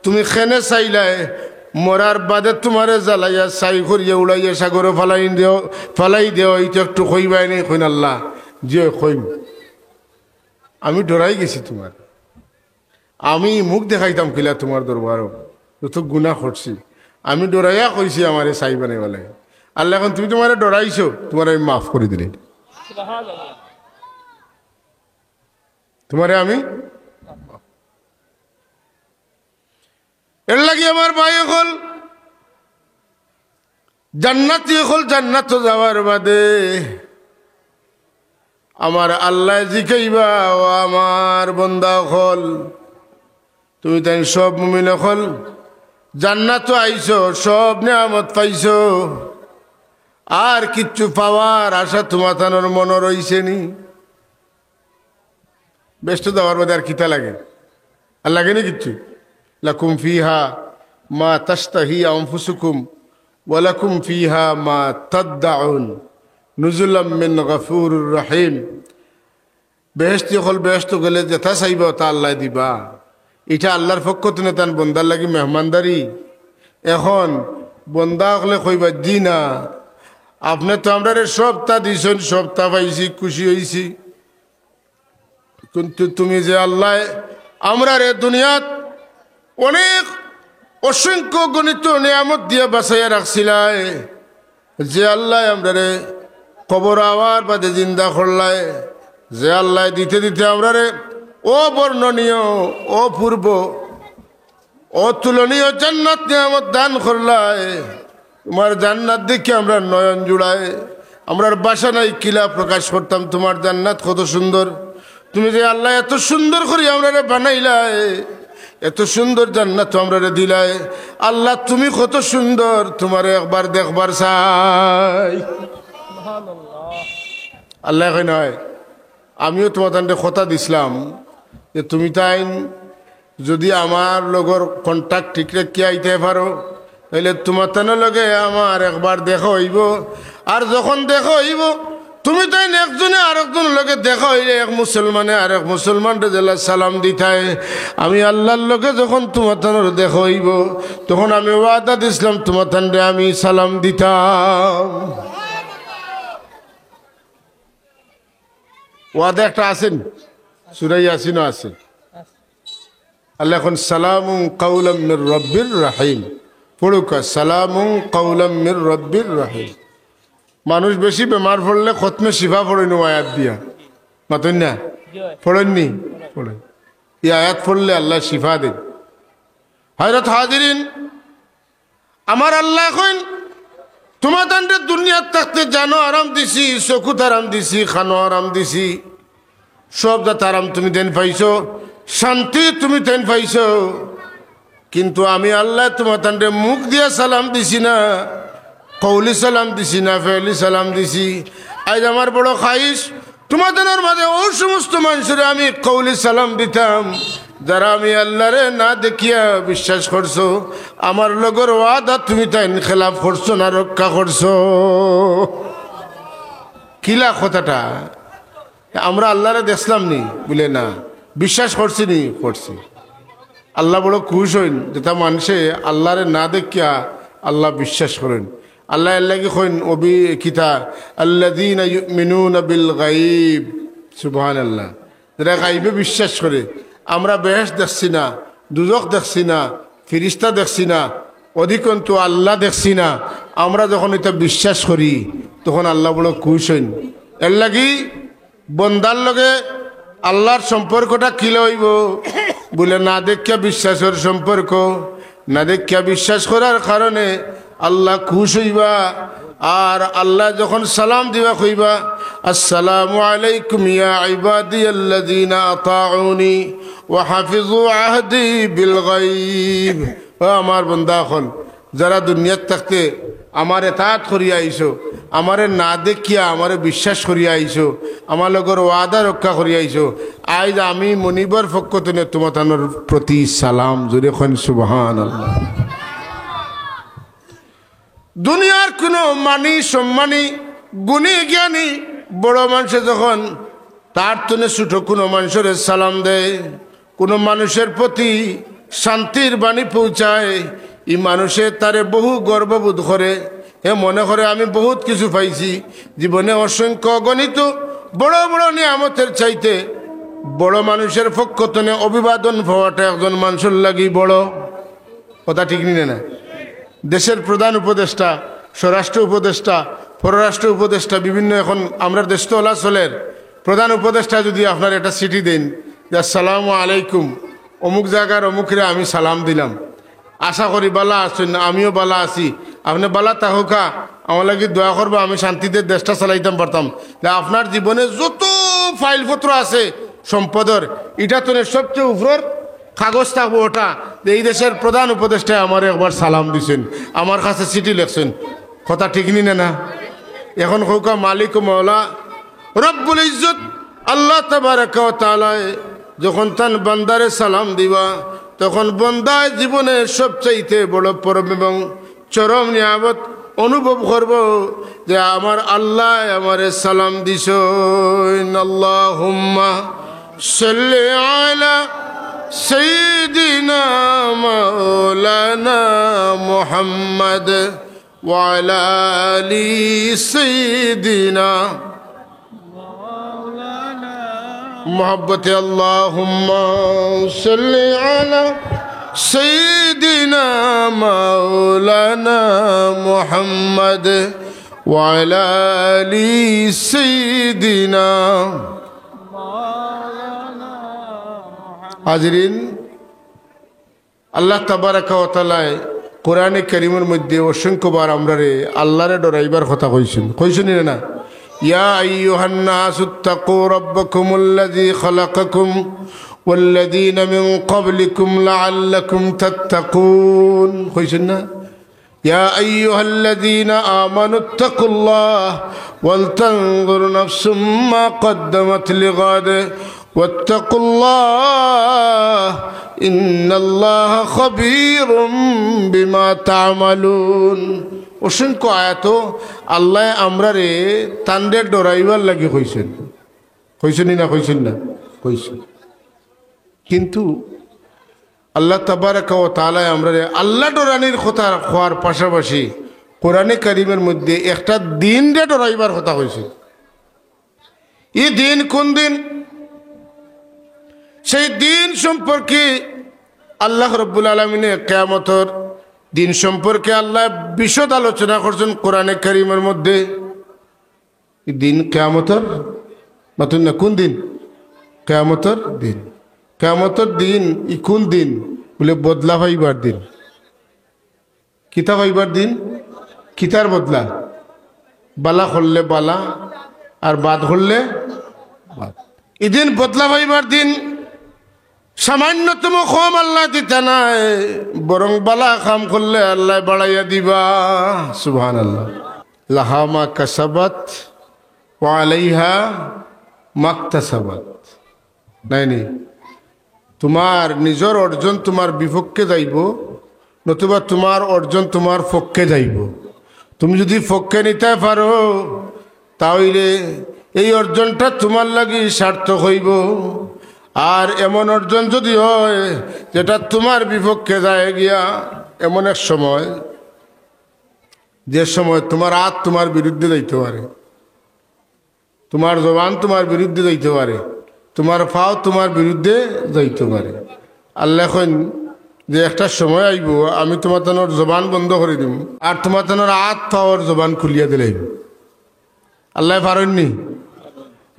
তুমি কেনে চাইলায়, মরার বাদে তুমারে জ্বালাইয়া ছাই করিয়া উড়াইয়া সাগরো ফালাই দেও, ফালাই দেও, ইটা একটু কইবায় নি?" কইন, "আল্লাহ, জি অয়, কইমু। আমি ডরাই গেছি তুমার।" আমি মুখ দেখাইতাম কিলা তুমার দরবারো, যত গুনা করছি। আমি ডরাইয়া কইছি আমারে ছাই বানাইবার লাগি। আল্লায় কইন, "তুমি তুমারে ডরাইছো, তুমারে আমি মাফ করি দিলাম।" তুমারে আমি, এর লাগি আমার ভাই অকল, জান্নাতি অকল জান্নাতো যাওয়ার বাদে আমার আল্লায় জিকাইবা, "ও আমার বন্দা অকল, তুমি তাইন সব মুমিন অকল জান্নাতো আইছো, সব নিয়ামত পাইছো, আর কিচ্ছু পাওয়ার আশা তুমাতানর মনো রইছে নি?" বেহেস্তো যাওয়ার বাদে আর কিতা লাগে? আর লাগে নি কিচ্ছু? "লাকুম ফিহা মা তাশতাহি আনফুসুকুম ওয়া লাকুম ফিহা মা তাদদাউন নুজুলাম মিন গাফুরুর রাহিম।" বেহেস্তি অকল বেহেস্তো গেলে যেতা চাইবা অতা আল্লায় দিবা। ইটা আল্লার পক্ষ থনে তান বন্দার লাগি মেহমানদারি। এখন বন্দা অকলে কইবা, "জি না, আপনে তো আমরারে সবতা দিছইন, সবতা পাইছি, খুশি অইছি।" কিন্তু তুমি যে আল্লায় আমরারে দুনিয়াত অনেক অসংখ্য গণিত নিয়ামত দিয়া বাঁচাইয়া রাখছিলায়, যে আল্লায় আমরারে কবর আওয়ার বাদে জিন্দা করলায়, যে আল্লায় দিতে দিতে আমরারে অবর্ণনীয়, অপূর্ব, অতুলনীয় জান্নাত নিয়ামত দান করলায়, তুমার জান্নাত দেখি আমরার নয়ন জুড়ায়, আমরার ভাষা নাই কিলা প্রকাশ করতাম তুমার জান্নাত কত সুন্দর। তুমি যে আল্লায় এত সুন্দর করি আমরারে বানাইলায়, এত সুন্দর জান্নাত আমরারে দিলায়, আল্লাহ তুমি কত সুন্দর, তুমারে একবার দেখবার চাই। আল্লায় কইন, "অয়, আমিও তুমাতানরে কথা দিছলাম যে তুমি তাইন যুদি আমার লগর contact ঠিক রাখিয়া আইতায় পারো, তাইলে তুমাতানর লগে আমার একবার দেখা অইবো। আর যখন দেখা অইবো, তুমি তাইন একজনে আরকজনর লগে দেখা অইলে এক মুসলমানে আরক মুসলমানরে যেলা সালাম দিতায়, আমি আল্লার লগে যখন তুমাতানর দেখা অইবো, তখন আমি ওয়াদা দিছলাম তুমাতানরে আমি সালাম দিতাম। ওয়াদা একটা আছে নি? সূরা ইয়াসিনো আছে। আল্লায় কইন, "সালামুন কাওলাম মির রাব্বির রাহিম।" পড়উক্কা, "সালামুন কাওলাম মির রাব্বির রাহিম।" মানুষ বেশি বেমার পড়লে খতমে শিফা পড়ইন অউ আয়াত দিয়া। মাতইন না? পড়ইন নি? পড়ইন। ই আয়াত পড়লে আল্লায় শিফা দেইন। হযরত হাজিরিন, আমার আল্লায় কইন, তুমাতানরে দুনিয়াত থাকতে জানো আরাম দিছি, চকুত আরাম দিছি, খানো আরাম দিছি, সব জাত আরাম তুমি তাইন পাইছো, শান্তি তুমি তাইন পাইছো, কিন্তু আমি আল্লায় তুমাতানরে মুখ দিয়া সালাম দিছি না, কওলি সালাম দিছি না, ফেলি সালাম দিছি। আইজ আমার বড় খাহিশ, তুমাতানর মাঝে অউ সমস্ত মানষরে আমি কওলি সালাম দিতাম, যারা আমি আল্লারে না দেখিয়া বিশ্বাস করছো, আমার লগর ওয়াদা তুমি তাইন খেলাফ করছো না রক্ষা করছো? কিলা কথাটা? আমরা আল্লারে দেখছলাম নি? বুলে, "না।" বিশ্বাস করছি নি? করছি। আল্লা বড় খুশ অইন, যেতা মানষে আল্লারে না দেখিয়া আল্লা বিশ্বাস করইন। আল্লায় এরলাগি কইন, অবি-, কিতা, "আল্লাযীনা ইউমিনুনা বিল গায়ব।" সুবহানাল্লাহ। যেরা গায়বে বিশ্বাস করে, আমরা বেহেশত দেখছি না, দুজখ দেখছি না, ফিরিস্তা দেখছি না, অধিকন্তু আল্লা দেখছি না, আমরা যখন ইতা বিশ্বাস করি, তখন আল্লা বড় খুশ অইন। এরলাগি বন্দার লগে আল্লার সম্পর্কটা কিলা অইবো? বুলে, না দেখিয়া বিশ্বাসর সম্পর্ক, না দেখিয়া বিশ্বাস করার কারণে আল্লা খুশ অইবা। আর আল্লায় যখন সালাম দিবা কইবা, "আসসালামু আলাইকুম ইয়া ইবাদিয়াল্লাযীনা আতাউনি ওয়া হাফিজু আহদি বিল গায়ব।" ও আমার বন্দা অকল, যারা দুনিয়াত থাকতে আমার এতাআত করিয়া আইছো, আমারে না দেখিয়া আমারে বিশ্বাস করিয়া আইছো, আমার লগর ওয়াদা রক্ষা করিয়া আইছো, আইজ আমি মনিবর পক্ষ তনে তুমাতানর প্রতি সালাম। জোরে কইন সুবহানাল্লাহ। দুনিয়ার কুনু মানি সম্মানী, গুণী জ্ঞানী বড় মানষে যখন তার তনে ছুটো কুনু মানষরে সালাম দেয়, কুনু মানুষর প্রতি শান্তির বাণী পৌঁছায়, ই মানুষে তারে বহু গর্ববোধ করে। হে মনে করে, "আমি বহুত কিছু পাইছি, জীবনে অসংখ্য অগণিত বড় বড় নিয়ামতর চাইতে বড় মানুষর পক্ষ তনে অভিবাদন পাওয়াটা একজন মানষর লাগি বড়।" কথা ঠিক নি না? দেশর প্রধান উপদেষ্টা, স্বরাষ্ট্র উপদেষ্টা, পররাষ্ট্র উপদেষ্টা, বিভিন্ন এখন আমরার দেশ তো অলা চলের। প্রধান উপদেষ্টা যুদি আপনারে একটা চিঠি দেইন যে, "আসসালামু আলাইকুম, অমুক জাগার অমুকরে আমি সালাম দিলাম, আশা করি বালা আছইন, আমিও বালা আছি, আপনে বালা থাকউক্কা, আমার লাগি দোয়া করবা, আমি শান্তিতে দেশটা চালাইতাম পারতাম।" যে আপনার জীবনে যত ফাইলপত্র আছে সম্পদর, ইটা তনে সবচেয়ে উপরর কাগজ থাকবো ওটা, যে এই দেশর প্রধান উপদেষ্টায় আমারে একবার সালাম দিছইন, আমার কাছে চিঠি লেখছইন। কথা ঠিক নি না, না? এখন কউক্কা, মালিক ও মওলা রব্বুল ইজ্জত আল্লাহ তাবারাকা ওয়া তাআলায় যখন তান বান্দারে সালাম দিবা, তখন বন্দায় জীবনে সবচাইতে বড় পরম এবং চরম নিয়ামত অনুভব করব যে আমার আল্লায় আমারে সালাম দিছইন। আল্লাহুম্মা সাল্লি আলা সাইয়্যিদিনা মাওলানা মুহাম্মদ ওয়া আলা আলি সাইয়্যিদিনা মহব্বতে আল্লাহুম্মা সাল্লি আলা সাইয়্যিদিনা মাওলানা মুহাম্মদ ওয়া আলা আলি সাইয়্যিদিনা। হাজিরিন, আল্লাহ তাবারাকা ওয়া তাআলায় কোরআনে কারীমর মধ্যে অসংখ্যবার আমরারে আল্লারে ডরাইবার কথা কইছইন। কইছইন নি না? ইয়া আইয়ুহান নাসুত্তাকু রাব্বাকুমুল্লাযী খালাকাকুম ওয়াল্লাযীনা মিন ক্বাবলিকুম লাআল্লাকুম তাত্তাকুন। কইছইন না? يا أيها الذين آمنوا اتقوا الله ولتنظر نفس ما قدمت لغد واتقوا الله إن الله خبير بما تعملون। অসংখ্য আয়াতো আল্লায় আমরারে তানরে ডরাইবার লাগি কইছইন। কইছইন নি না? কইছইন না? কইছইন। কিন্তু আল্লাহ তাবারাকা ওয়া তাআলায় আমরারে আল্লাহ ডরানির কথা কওয়ার পাশাপাশি কোরআনে কারিমের মধ্যে একটা দিনরে ডরাইবার কথা কইছইন। ই দিন কোন দিন? সেই দিন সম্পর্কে আল্লাহ রব্বুল আলামিনে, কিয়ামতর দিন সম্পর্কে আল্লায় বিশদ আলোচনা করছইন কোরআনে কারিমের মধ্যে। ই দিন কিয়ামতর, মাতুন না, কোন দিন? কিয়ামতর দিন। কিয়ামতর দিন, ই কোন দিন? বলে, বদলা পাইবার দিন। কিতা পাইবার দিন? কিতার বদলা? বালা করলে বালা, আর বাদ করলে বাদ। ইদিন বদলা পাইবার দিন। সামান্যতম কম আল্লায় দিতা নায়, বরং বালা কাম করলে আল্লায় বাড়াইয়া দিবা। সুবহানাল্লাহ। লাহা মা কাসাবাত ওয়া আলাইহা মাকতাসাবাত। নায় নি? তুমার নিজর অর্জন তুমার বিপক্ষে যাইবো, নতুবা তুমার অর্জন তুমার পক্ষে যাইবো। তুমি যুদি পক্ষে নিতায় পারো, তা অইলে এই অর্জনটা তুমার লাগি সার্থক অইবো। আর এমন অর্জন যুদি অয় যেটা তুমার বিপক্ষে যায় গিয়া, এমন এক সময়, যে সময় তুমার আত তুমার বিরুদ্ধে যাইতো পারে, তুমার জবান তুমার বিরুদ্ধে যাইতো পারে, তুমার পাও তুমার বিরুদ্ধে যাইতো পারে। আল্লায় কইন যে একটা সময় আইবো, আমি তুমার তানর জবান বন্ধ করি দিমু, আর তুমার তানর আত পাওর জবান খুলিয়া দিলাইমু। আল্লায় পারইন নি?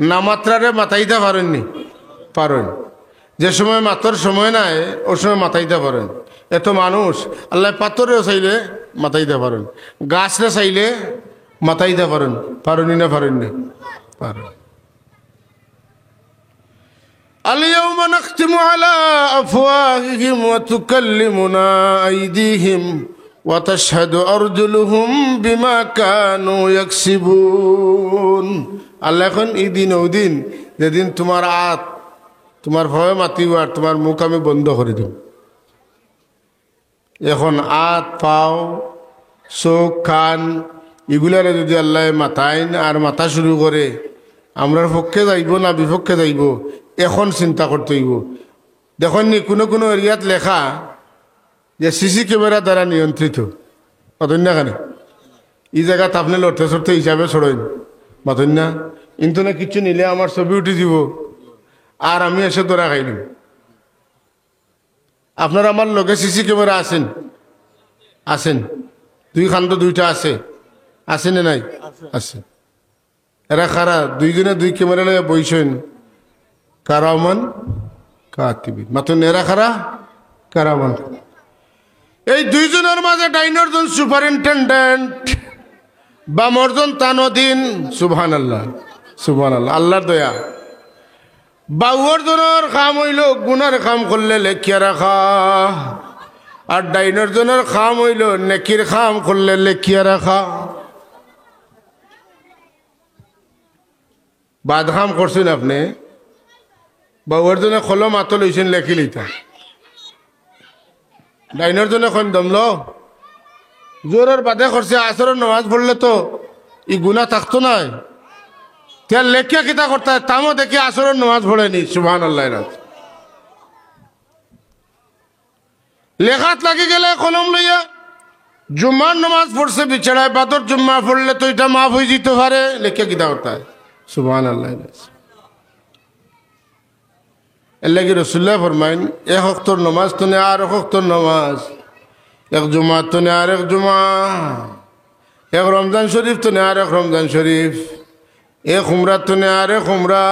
না মাতরারে মাতাইতা পারইন নি? পারইন। যে সময় মাতর সময় নায়, অউ সময় মাতাইতা পারইন। এত মানুষ, আল্লায় পাথররেও চাইলে মাতাইতা পারইন, গাছরে চাইলে মাতাইতা পারইন। পারইন নি না পারইন নি? পারইন। اليوم نختم على أفواههم وتكلمنا أيديهم وتشهد أرجلهم بما كانوا يكسبون। আল্লায় কইন, ই দিন অউ দিন, যেদিন তুমার আত তুমার পাওয়ে মাতিবো আর তুমার মুখ আমি বন্ধ করি দিমু। এখন আত, পাও, চউখ, কান, ইগুলারে যুদি আল্লায় মাতাইন আর মাতা শুরু করে, আমরার পক্ষে যাইবো না বিপক্ষে যাইবো, এখন চিন্তা করতে অইবো। দেখইন নি, কুনু কুনু এরিয়াত লেখা যে সিসি ক্যামেরা দ্বারা নিয়ন্ত্রিত। মাতইন না কেনে? ই জাগাত আপনে লড়তে চড়তে হিসাবে ছড়ইন। মাতইন না? ইন্তনে কিচ্ছু নিলে আমার ছবি উঠি যিবো, আর আমি এসে ধরা খাইলিমু। আপনার আমার লগে সিসি ক্যামেরা আছেন? আছেন। দুই কান্দো দুইটা আছে। আছে না নাই? আছে। এরা কারা? দুইজনে দুই ক্যামেরা লইয়া বইছইন। কারামান কাতিবিন। মাতইন, এরা কারা? কারামান। এই দুইজনর মাঝে ডাইনর জন সুপারিনটেনডেন্ট, বামর জন তানদিন। সুবহানাল্লাহ, সুবহানাল্লাহ, আল্লাহর দয়া। বাউর জনর কাম অইলো গুনার কাম করলে লেখিয়া রাখা, আর ডাইনর জনর কাম অইলো নেকির কাম করলে লেখিয়া রাখা। বাদ কাম করছইন আপনে, বাউর জনে কলম আতো লইছইন লেখিলিতা, ডাইনর জনে কইন দমলো, জোহরর বাদে করছে, আসরর নমাজ পড়লে তো ই গুনা থাকতো নায়। তে লেখিয়া কিতা করতায়? তামো দেখি আসরর নমাজ পড়েনি। সুবহানাল্লাহ। লেখাত লাগি গেলে কলম লইয়া, জুম্মার নমাজ পড়ছে বেচারায়, বাদর জুম্মা পড়লে তো ইটা মাফ অইযিতো পারে। লেখিয়া কিতা করতায়? সুবহানাল্লাহ। এরলাগি রসুলুল্লায় ফরমাইন, এক অক্তর নমাজ তনে আরক অক্তর নমাজ, এক জুমা তনে আরক জুমা, এক রমজান শরিফ তনে আরক রমজান শরিফ, এক উমরা তনে আরক উমরা,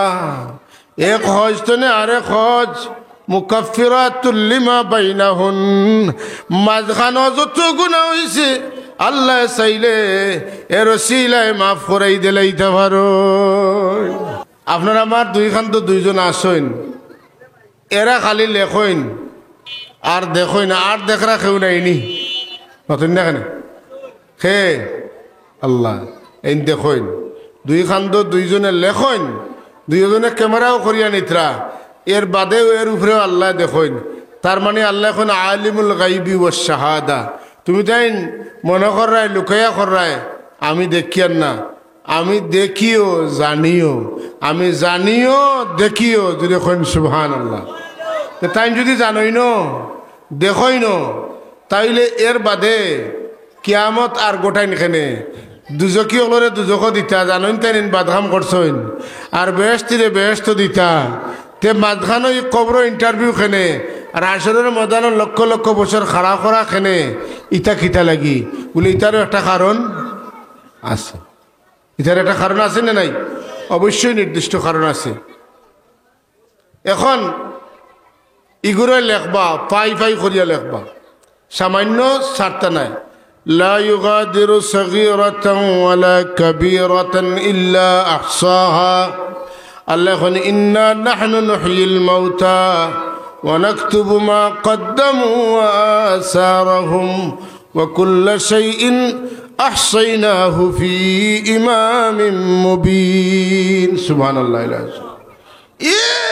এক হজ তনে আরক হজ, মুকাফফিরাতুল লিমা বাইনাহুন, মাঝখানো যত গুনা অইছে, আল্লায় চাইলে এর উছিলায় মাফ করাই দিলাইতা পারইন। আপনার আমার দুই কান্দো দুইজন আছইন, এরা খালি লেখইন আর দেখইন, আর দেখরা কেউ নাইনি। মাতইন না কেনে? কে? আল্লাহ। এইন দেখইন, দুই কান্দো দুইজনে লেখইন, দুইজনে ক্যামেরাও করিয়া নিতরা, এর বাদেও এর উপরেও আল্লায় দেখইন। তার মানে আল্লায় কইন আলিমুল গাইবি ওয়াশ শাহাদা, তুমি তাইন মনো কররায়, লুকাইয়া কররায়, আমি দেখিয়ার না, আমি দেখিও, জানিও, আমি জানিও, দেখিও, জুরে কইন সুবহানাল্লাহ। তে তাইন যুদি জানইন, দেখইন, তাইলে এর বাদে কিয়ামত আর ঘটাইন কেনে? দুজখি অকলরে দুজখো দিতা, জানইন তাইন ইন বাদ কাম করছইন, আর বেহেশতিরে বেহেশতো দিতা, তে মাঝখানো ই কবরো interview কেনে, আর হাশরর ময়দানো লক্ষ লক্ষ বছর খাড়া করা কেনে, ইতা কিতা লাগি? বুলে, ইতারও একটা কারণ আছে। ইতার একটা কারণ আছে না নাই? অবশ্যই নির্দিষ্ট কারণ আছে। এখন ইগুরে লেখবা, ফাই ফাই করিয়া লেখবা, সামান্য ছাড়তা নায়। لا يغادر صغيرة ولا كبيرة إلا أحصاها। আল্লায় কইন, إنا نحن نحيي الموتى ونكتب ما قدموا وآثارهم وكل شيء أحصيناه في إمام مبين। সুবহানাল্লাহ।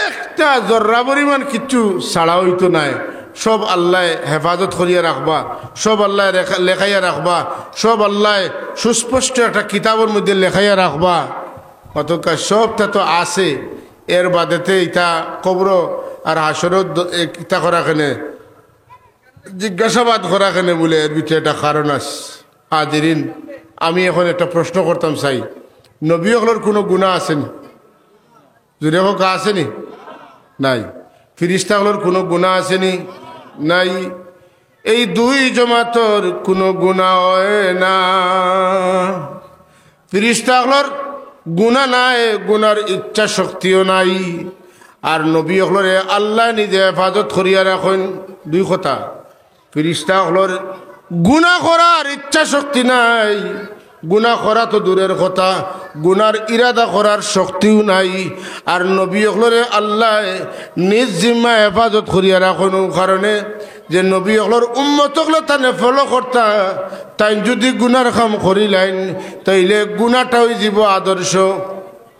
একটা জর্রা পরিমাণ কিচ্ছু ছাড়া অইতো নায়। সব আল্লায় হেফাজত করিয়া রাখবা, সব আল্লায় রেখা-, লেখাইয়া রাখবা, সব আল্লায় সুস্পষ্ট একটা কিতাবর মধ্যে লেখাইয়া রাখবা। অতকা সবটা তো আছে, এর বাদেতে ইতা কবর আর হাশরত দ-, এ, ইতা করা কেনে, জিজ্ঞাসাবাদ করা কেনে বুলে, এর ভিতরে একটা কারণ আছে। হাজিরিন, আমি এখন একটা প্রশ্ন করতাম চাই, নবী অকলর কুনু গুনা আছে নি? জুরে কউক্কা, আছে নি? নাই। ফিরিস্তা অকলর কুনু গুনা আছে নি? নাই। এই দুই জমাতর কুনু গুনা অয় না। ফিরিস্তা অকলর গুনা নাই, গুনার ইচ্ছা শক্তিও নাই। আর নবী অকলরে আল্লায় নিজে হেফাজত করিয়া রাখইন। দুই কথা, ফিরিস্তা অকলর গুনা করার ইচ্ছা শক্তি নাই, গুনা করা তো দূরের কথা, গুনার ইরাদা করার শক্তিও নাই। আর নবী অকলরে আল্লায় নিজ জিম্মায় হেফাজত করিয়া রাখইন, অউ কারণে যে নবী অকলর উম্মত অকলে তানে follow করতা, তাইন যুদি গুনার কাম করিলাইন, তাইলে গুনাটা অইযিবো আদর্শ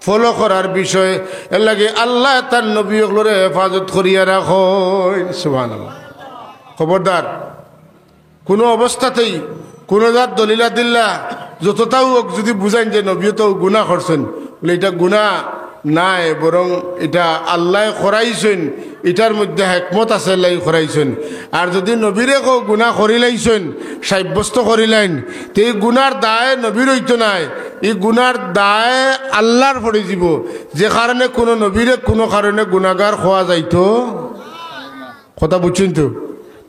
follow করার বিষয়। এরলাগি আল্লায় তান নবী অকলরে হেফাজত করিয়া রাখইন। সুবহানাল্লাহ। খবরদার, কুনু অবস্থাতেই কুনু জাত দলিলা দিল্লা যততাউ অউক, যুদি বুঝাইন যে নবীয়ে তো গুনা করছইন, বুলে, ইটা গুনা নায়, বরং ইটা আল্লায় করাইছইন, ইটার মধ্যে হেকমত আছে, এরলাগি করাইছইন। আর যুদি নবীরে কও গুনা করিলাইছইন, সাব্যস্ত করিলাইন, তে ই গুনার দায় নবীর অইতো নায়, ই গুনার দায় আল্লার পড়িযিবো, যে কারণে কুনু নবীরে কুনু কারণে গুনাগার কওয়া যাইতো। কথা বুঝছইন তো?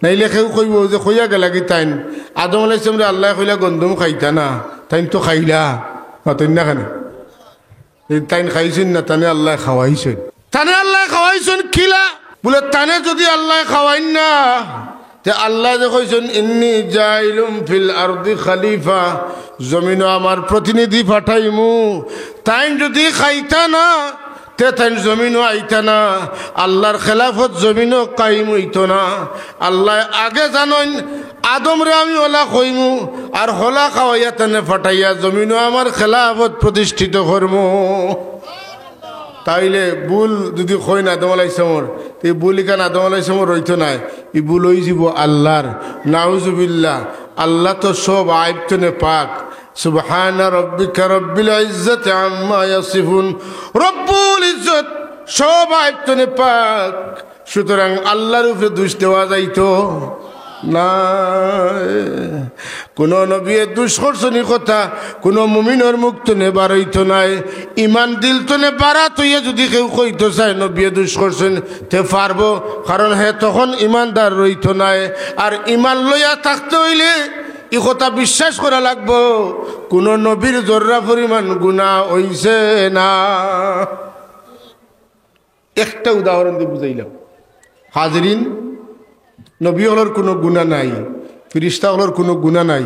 নাইলে কেউ কইবো যে কইয়া গেলাগি তাইন, আদম আলাইহিস সালামরে আল্লায় কইলা গন্ধম খাইতা না, তাইন তো খাইলা, মাতইন না কেনে? এই তাইন খাইছইন না, তানে আল্লায় খাওয়াইছইন। তানে আল্লায় খাওয়াইছইন কিলা? বুলে, তানে যুদি আল্লায় খাওয়াইন না, তে আল্লায় যে কইছইন, "إني جاعل في الأرض خليفة", জমিনো আমার প্রতিনিধি পাঠাইমু, তাইন যুদি খাইতা না, তে তাইন জমিনো আইতা না, আল্লার খেলাফত জমিনো কায়েম অইতো না। আল্লায় আগে জানইন, আদমরে আমি অলা কইমু, আর হলা খাওয়াইয়া তানে পাঠাইয়া জমিনো আমার খেলাফত প্রতিষ্ঠিত করমু। তাইলে ভুল যুদি কইন আদম আলাইহিস সালামর, তে ই ভুল ইখান আদম আলাইহিস সালামর অইতো নায়, ই ভুল অইযিবো আল্লার। নাউজুবিল্লাহ, আল্লা তো সব আইব তনে পাক। سبحان ربك رب العزة عما يصفون। রব্বুল ইজ্জত সব আইব তনে পাক, সুতরাং আল্লার উপরে দুষ দেওয়া যাইতো না। কুনু নবীয়ে দুষ করছইন ই কথা কুনু মুমিনর মুখ তনে বারইতো নায়। ইমান দিল তনে বারাত অইয়া যুদি কেউ কইতো চায় নবীয়ে দুষ করছইন, তে পারবো, কারণ হে তখন ইমানদার রইতো নায়। আর ইমান লইয়া থাকতে অইলে ই কথা বিশ্বাস করা লাগবো, কুনু নবীর জর্রা পরিমাণ গুনা অইছে না। একটা উদাহরণ দি বুঝাইলাম। হাজিরিন, নবী অকলর কুনু গুনা নাই, ফিরিস্তা অকলর কুনু গুনা নাই।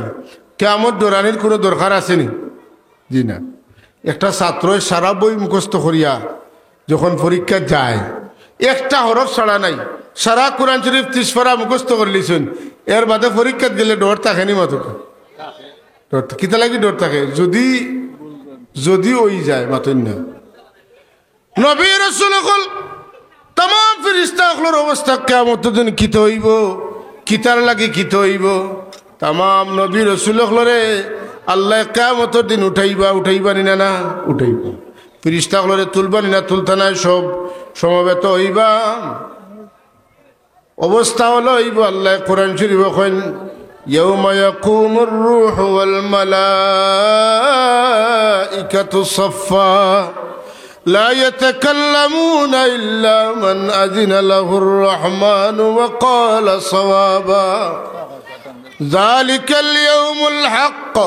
কিয়ামত ডরানির কুনু দরকার আছে নি? জি না। একটা ছাত্রয় সারা বই মুখস্থ করিয়া যখন পরীক্ষাত যায়, একটা হরফ ছাড়া নাই, সারা কুরআন শরীফ তিশ পারা মুখস্থ করিলিছইন, এর বাদে পরীক্ষাত গেলে ডর থাকে নি মাতউক্কা? ডর থা-, কিতা লাগি ডর থাকে? যুদি, যুদি অই যায়, মাতইন না। নবী রাসূল অকল, তামাম ফিরিস্তা অকলর অবস্থা কিয়ামতর দিন কিতা অইবো, কিতার লাগি কিতা অইবো, তামাম নবী রসুল অকলরে আল্লায় কিয়ামতর দিন উঠাইবা, উঠাইবা নি না? না, উঠাইবা। ফিরিস্তা অকলরে তুলবা নি না? তুলতা নায়? সব সমবেত অইবা। অবস্থা অলা অইবো, আল্লায় কোরআন শরীফো কইন, يوم يقوم الروح والملائكة صفا لا يتكلمون إلا من أذن له الرحمن وقال صوابا ذلك اليوم الحق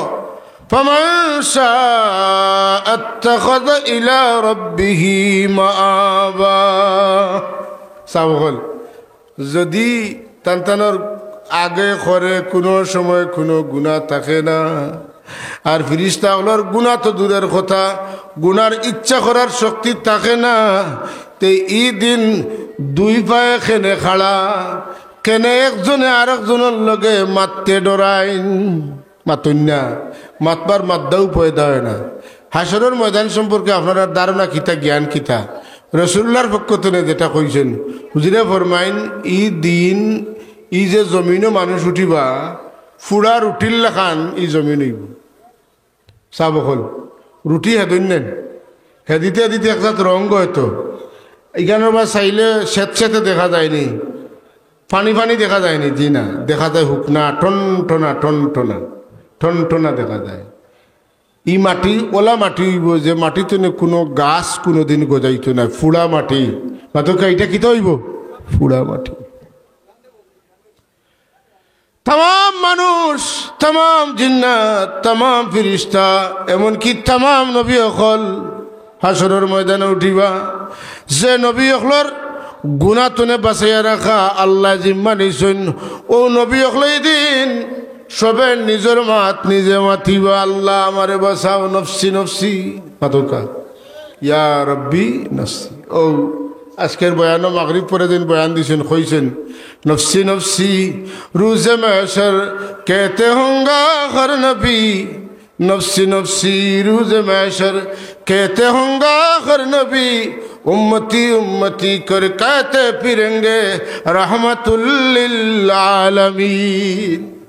فمن شاء اتخذ إلى ربه مآبا. সাব অকল, যদি তান তানর আগে করে কুনু সময় কুনু গুনা থাকে না, আর ফিরিস্তা অকলর গুনা তো দূরের কথা, গুনার ইচ্ছা করার শক্তি থাকে না, তে ই দিন দুই পায়ে কেনে খাড়া, কেনে একজনে আরকজনর লগে মাততে ডরাইন। মাতইন না, মাতবার মাদ্দাও পয়দা অয় না। হাশরর ময়দান সম্পর্কে আপনারার ধারণা কিতা, জ্ঞান কিতা? রসুলুল্লাহর পক্ষ তনে যেটা কইছইন, হুজুরে ফরমাইন, ই দিন, ই যে জমিনো মানুষ উঠিবা, ফুড়া রুটির লাখান ই জমিন অইবো। সাব অকল, রুটি হেদইন নায়, হেদিতে হেদিতে এক জাত রং অয় তো। ইখানর বা চাইলে সেত সেতে দেখা যায়নি, পানি পানি দেখা যায়নি, জি না, দেখা যায় হুকনা, টনটনা, টনটনা, টনটনা দেখা যায়। ই মাটি অলা মাটি অইবো যে মাটি তনে কুনু গাছ কুনুদিন গজাইতো নায়, ফুড়া মাটি। মাতউক্কা, ইটা কিতা অইবো? ফুড়া মাটি। তামাম মানুষ, তামাম জিন্নাত, তামাম ফিরিস্তা, এমনকি তামাম নবী অকল হাশরর ময়দানো উঠিবা। যে নবী অকলর গুনা তনে বাচাইয়া রাখা আল্লায় জিম্মা নিছইন, অউ নবী অকলে ই দিন সবে নিজর মাত নিজে মাতিবা, "আল্লাহ, আমারে বাচাও, নফসি নফসি।" মাতউক্কা, "ইয়া রব্বি নফসি।" অউ আজকের বয়ানো মাগরিব পরে দিন বয়ান দিছইন, কইছইন, "নফসি নফসি রোজে মাহশর কেতে হোঙ্গা হর নবী, নফসি নফসি রোজে মাহশর কেতে হোঙ্গা হর নবী, উম্মতি উম্মতি কর কেতে ফিরেঙ্গে রহমতুল্লিল আলামিন।"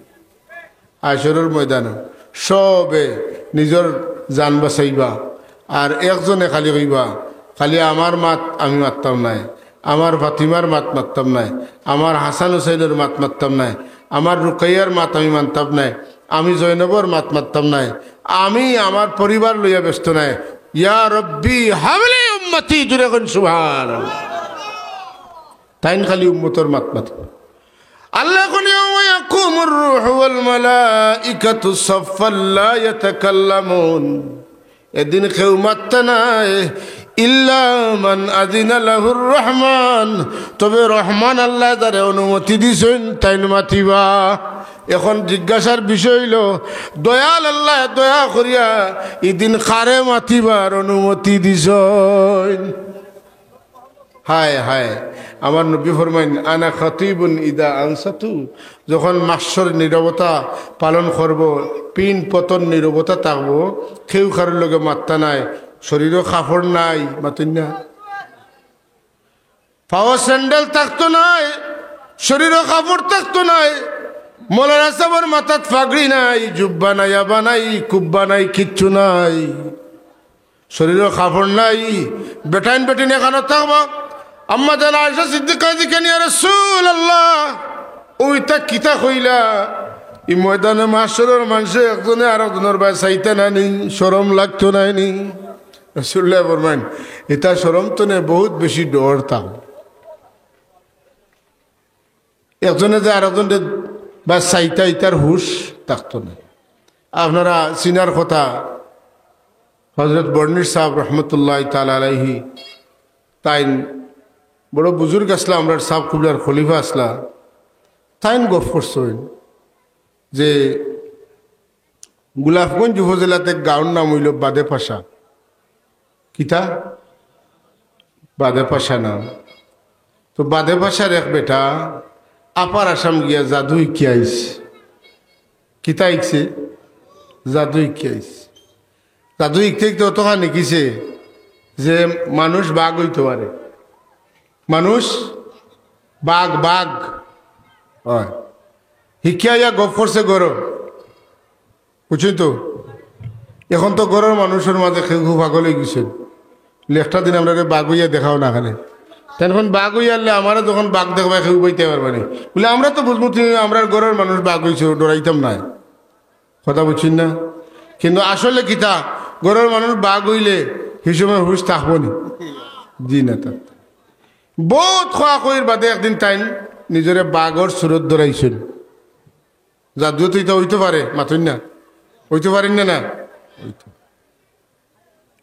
হাশরর ময়দানো সবে নিজর জান বাচাইবা, আর একজনে খালি কইবা, "খালি আমার মাত আমি মাততাম নায়, আমার ফাতিমার মাত মাততাম নায়, আমার হাসান হুসাইনর মাত মাততাম নায়, আমার রুকাইয়ার মাত আমি মানতাম নায়, আমি জয়নবর মাত মাততাম নায়, আমি আমার পরিবার লইয়া ব্যস্ত নায়।" ইয়া রব্বি হাবলি উম্মতি, জুরে কইন সুবহানাল্লাহ। তাইন খালি উম্মতর মাত মাতবা। আল্লায় কইন, "ইয়াউমা ইয়াকুমুর রূহু ওয়াল মালাইকাতু সাফফান লা ইয়াতাকাল্লামুন।" এদিন কেউ মাততা নায়, "ইল্লা মান আযিনা লাহুর রহমান।" তবে রহমান আল্লায় যারে অনুমতি দিছইন, তাইন মাতিবা। এখন জিজ্ঞাসার বিষয় অইলো, দয়াল আল্লায় দয়া করিয়া ইদিন কারে মাতিবার অনুমতি দিছইন? হায় হায়, আমার নবী ফরমাইন, "আনা খাতিবুন ইদা আনসাতু", যখন মাহশর নীরবতা পালন করবো, পিন পতন নীরবতা থাকবো, কেউ কারোর লগে মাততা নায়, শরীরো কাপড় নাই, মাতইন না, পাও স্যান্ডেল থাকতো নায়, শরীরো কাপড় থাকতো নায়, মৌলানা সাবর মাথাত পাগড়ি নাই, জুব্বা নাই, আবা নাই, কুব্বা নাই, কিচ্ছু নাই। শরীরো কাপড় নাই, বেটাইন বেটিন এখানো থাকবা। আম্মা জান আয়েশা সিদ্দিকা জিকাইন, "ইয়া রাসূলুল্লাহ, অউ ইতা কিতা কইলা? ই ময়দানে মাহশরর মানষে একজনে আরকজনর বায় চাইতা না নি, শরম লাগতো নায় নি?" রাসূলুল্লায় ফরমাইন, "ইতা শরম তনে বউত বেশি ডর থাকবো।" একজনে যে আরকজনরে বায় চাইতা, ইতার হুশ থাকতো নায়। আপনারা চিনার কথা, হযরত বর্নির সাব রহমতুল্লাহি তাআলা আলাইহি, তাইন বড় বুজুর্গ আছলা, আমরার সাব কিবলার খলিফা আছলা, তাইন গফ করছইন যে গোলাপগঞ্জ উপজেলাত এক গাঁওর নাম অইলো বাদেপাশা। কিতা? বাদেপাশা নাম। তো বাদেপাশার এক বেটা আপার আসাম গিয়া জাদু হিকিয়া আইছে। কিতা হিকছে? জাদু হিকিয়া আইছে। জাদু হিকতে হিকতে অতখান হিকিছে যে মানুষ বাঘ অইতো পারে। মানুষ বাঘ, বাঘ অয়। হিকিয়া আইয়া গপ করছে ঘরো, বুঝছইন তো? এখন তো ঘরর মানুষর মাঝে কেউ কেউ পাগল অইগেছে। একটা দিন আমরারে বাঘ অইয়া দেখাও না কেনে। তাইন কইন বাঘ অইয়া আইলে আমারে যখন বাঘ দেখবায় কেউ উবাইতায় পারবা নি। বুলে, আমরা তো বুঝমু তুমি আমরার ঘরর মানুষ বাঘ অইছো, ডরাইতাম নায়। কথা বুঝছইন না? কিন্তু আসলে কিতা, ঘরর মানুষ বাঘ অইলে হি সময় হুশ থাকবো নি? জি না, তা বউত কওয়া কইর বাদে একদিন তাইন নিজরে বাঘর সুরত ধরাইছইন। জাদুয়ে তো ইতা অইতো পারে, মাতইন না? অইতো পারইন না, না? অইতো।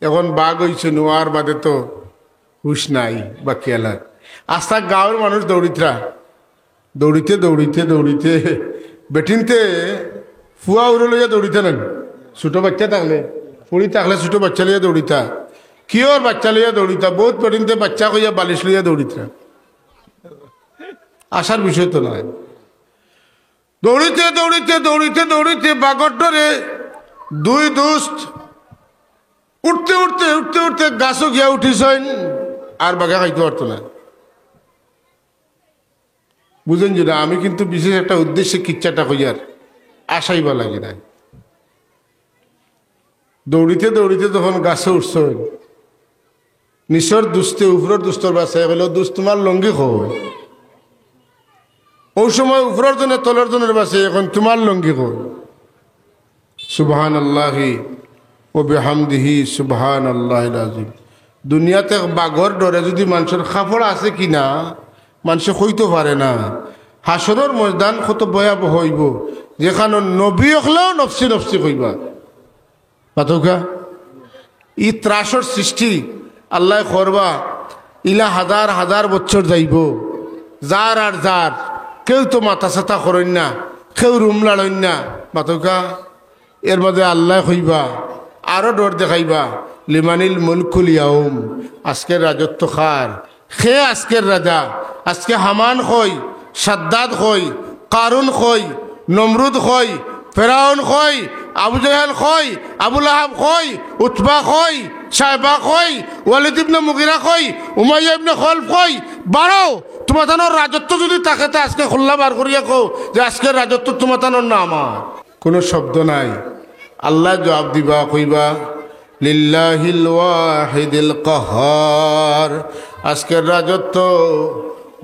এখন বাঘ অইছইন, অওয়ার বাদে তো হুশ নাই বাকিআলার। আস্তা গাঁওর মানুষ দৌড়িতরা, দৌড়িতে, দৌড়িতে, দৌড়িতে, বেটিন্তে ফুয়া উরো লইয়া দৌড়িতা নানি? ছোট বাইচ্চা থাকলে, ফুড়ি থাকলে ছোট বাইচ্চা লইয়া দৌড়িতা, কিওর বাইচ্চা লইয়া দৌড়িতা, বউত বেটিন্তে বাইচ্চা কইয়া বালিশ লইয়া দৌড়িতরা। আশার বিষয় তো নায়। দৌড়িতে, দৌড়িতে, দৌড়িতে, দৌড়িতে বাঘর ডরে দুই দুস্ত উঠতে, উঠতে, উঠতে, উঠতে গাছো গিয়া উঠিছইন, আর বাঘে খাইতো পারতো না। বুঝইন যে না, আমি কিন্তু বিশেষ একটা উদ্দেশ্যে কিচ্ছাটা কইয়ার, আশাইবা লাগি নাই। দৌড়িতে দৌড়িতে যখন গাছো উঠছইন, নিচর দুস্তে উপরর দুস্তর বায় চাইয়া কইলো, "দুস্ত, তুমার লুঙ্গি কই?" অউ সময় উপরর জনে তলর জনর বায় চাইয়া কইন, "তুমার লুঙ্গি কই?" সুবহানাল্লাহি ওয়া বিহামদিহি, সুবহানাল্লাহিল আযীম। দুনিয়াত এক বাঘর ডরে যুদি মানষর কাপড় আছে কি না, মানষে কইতো পারে না। হাশরর ময়দান কত ভয়াবহ অইবো, যেখানো নবী অকলেও নফসি নফসি কইবা। মাতউক্কা? ই ত্রাসর সৃষ্টি আল্লায় করবা, ইলা হাজার হাজার বছর যাইবো, যার আর যার, কেউ তো মাথা ছাতা করইন না, কেউ রুম লাড়ইন না। মাতউক্কা? এর মাঝে আল্লায় কইবা, আরো ডর দেখাইবা, "লিমানিল মুলকুল ইয়াউম", আজকের রাজত্ব কার? কে আজকের রাজা? আজকে হামান কই, সাদ্দাদ কই, কারুন কই, নমরুদ কই, ফেরাউন কই, আবু জেহেল কই, আবু লাহাব কই, উতবা কই, শায়বা কই, ওয়ালিদ ইবনে মুগিরা কই, উমাইয়া ইবনে খলফ কই? বারো, তুমাতানোর রাজত্ব যুদি থাকে, তে আজকে খুল্লা বার করিয়া কও যে আজকের রাজত্ব তুমাতানোর না আমার। কুনু শব্দ নাই। আল্লায় জুয়াব দিবা, কইবা, "লিল্লাহিল ওয়াহিদিল কাহহার।" আজকের রাজত্ব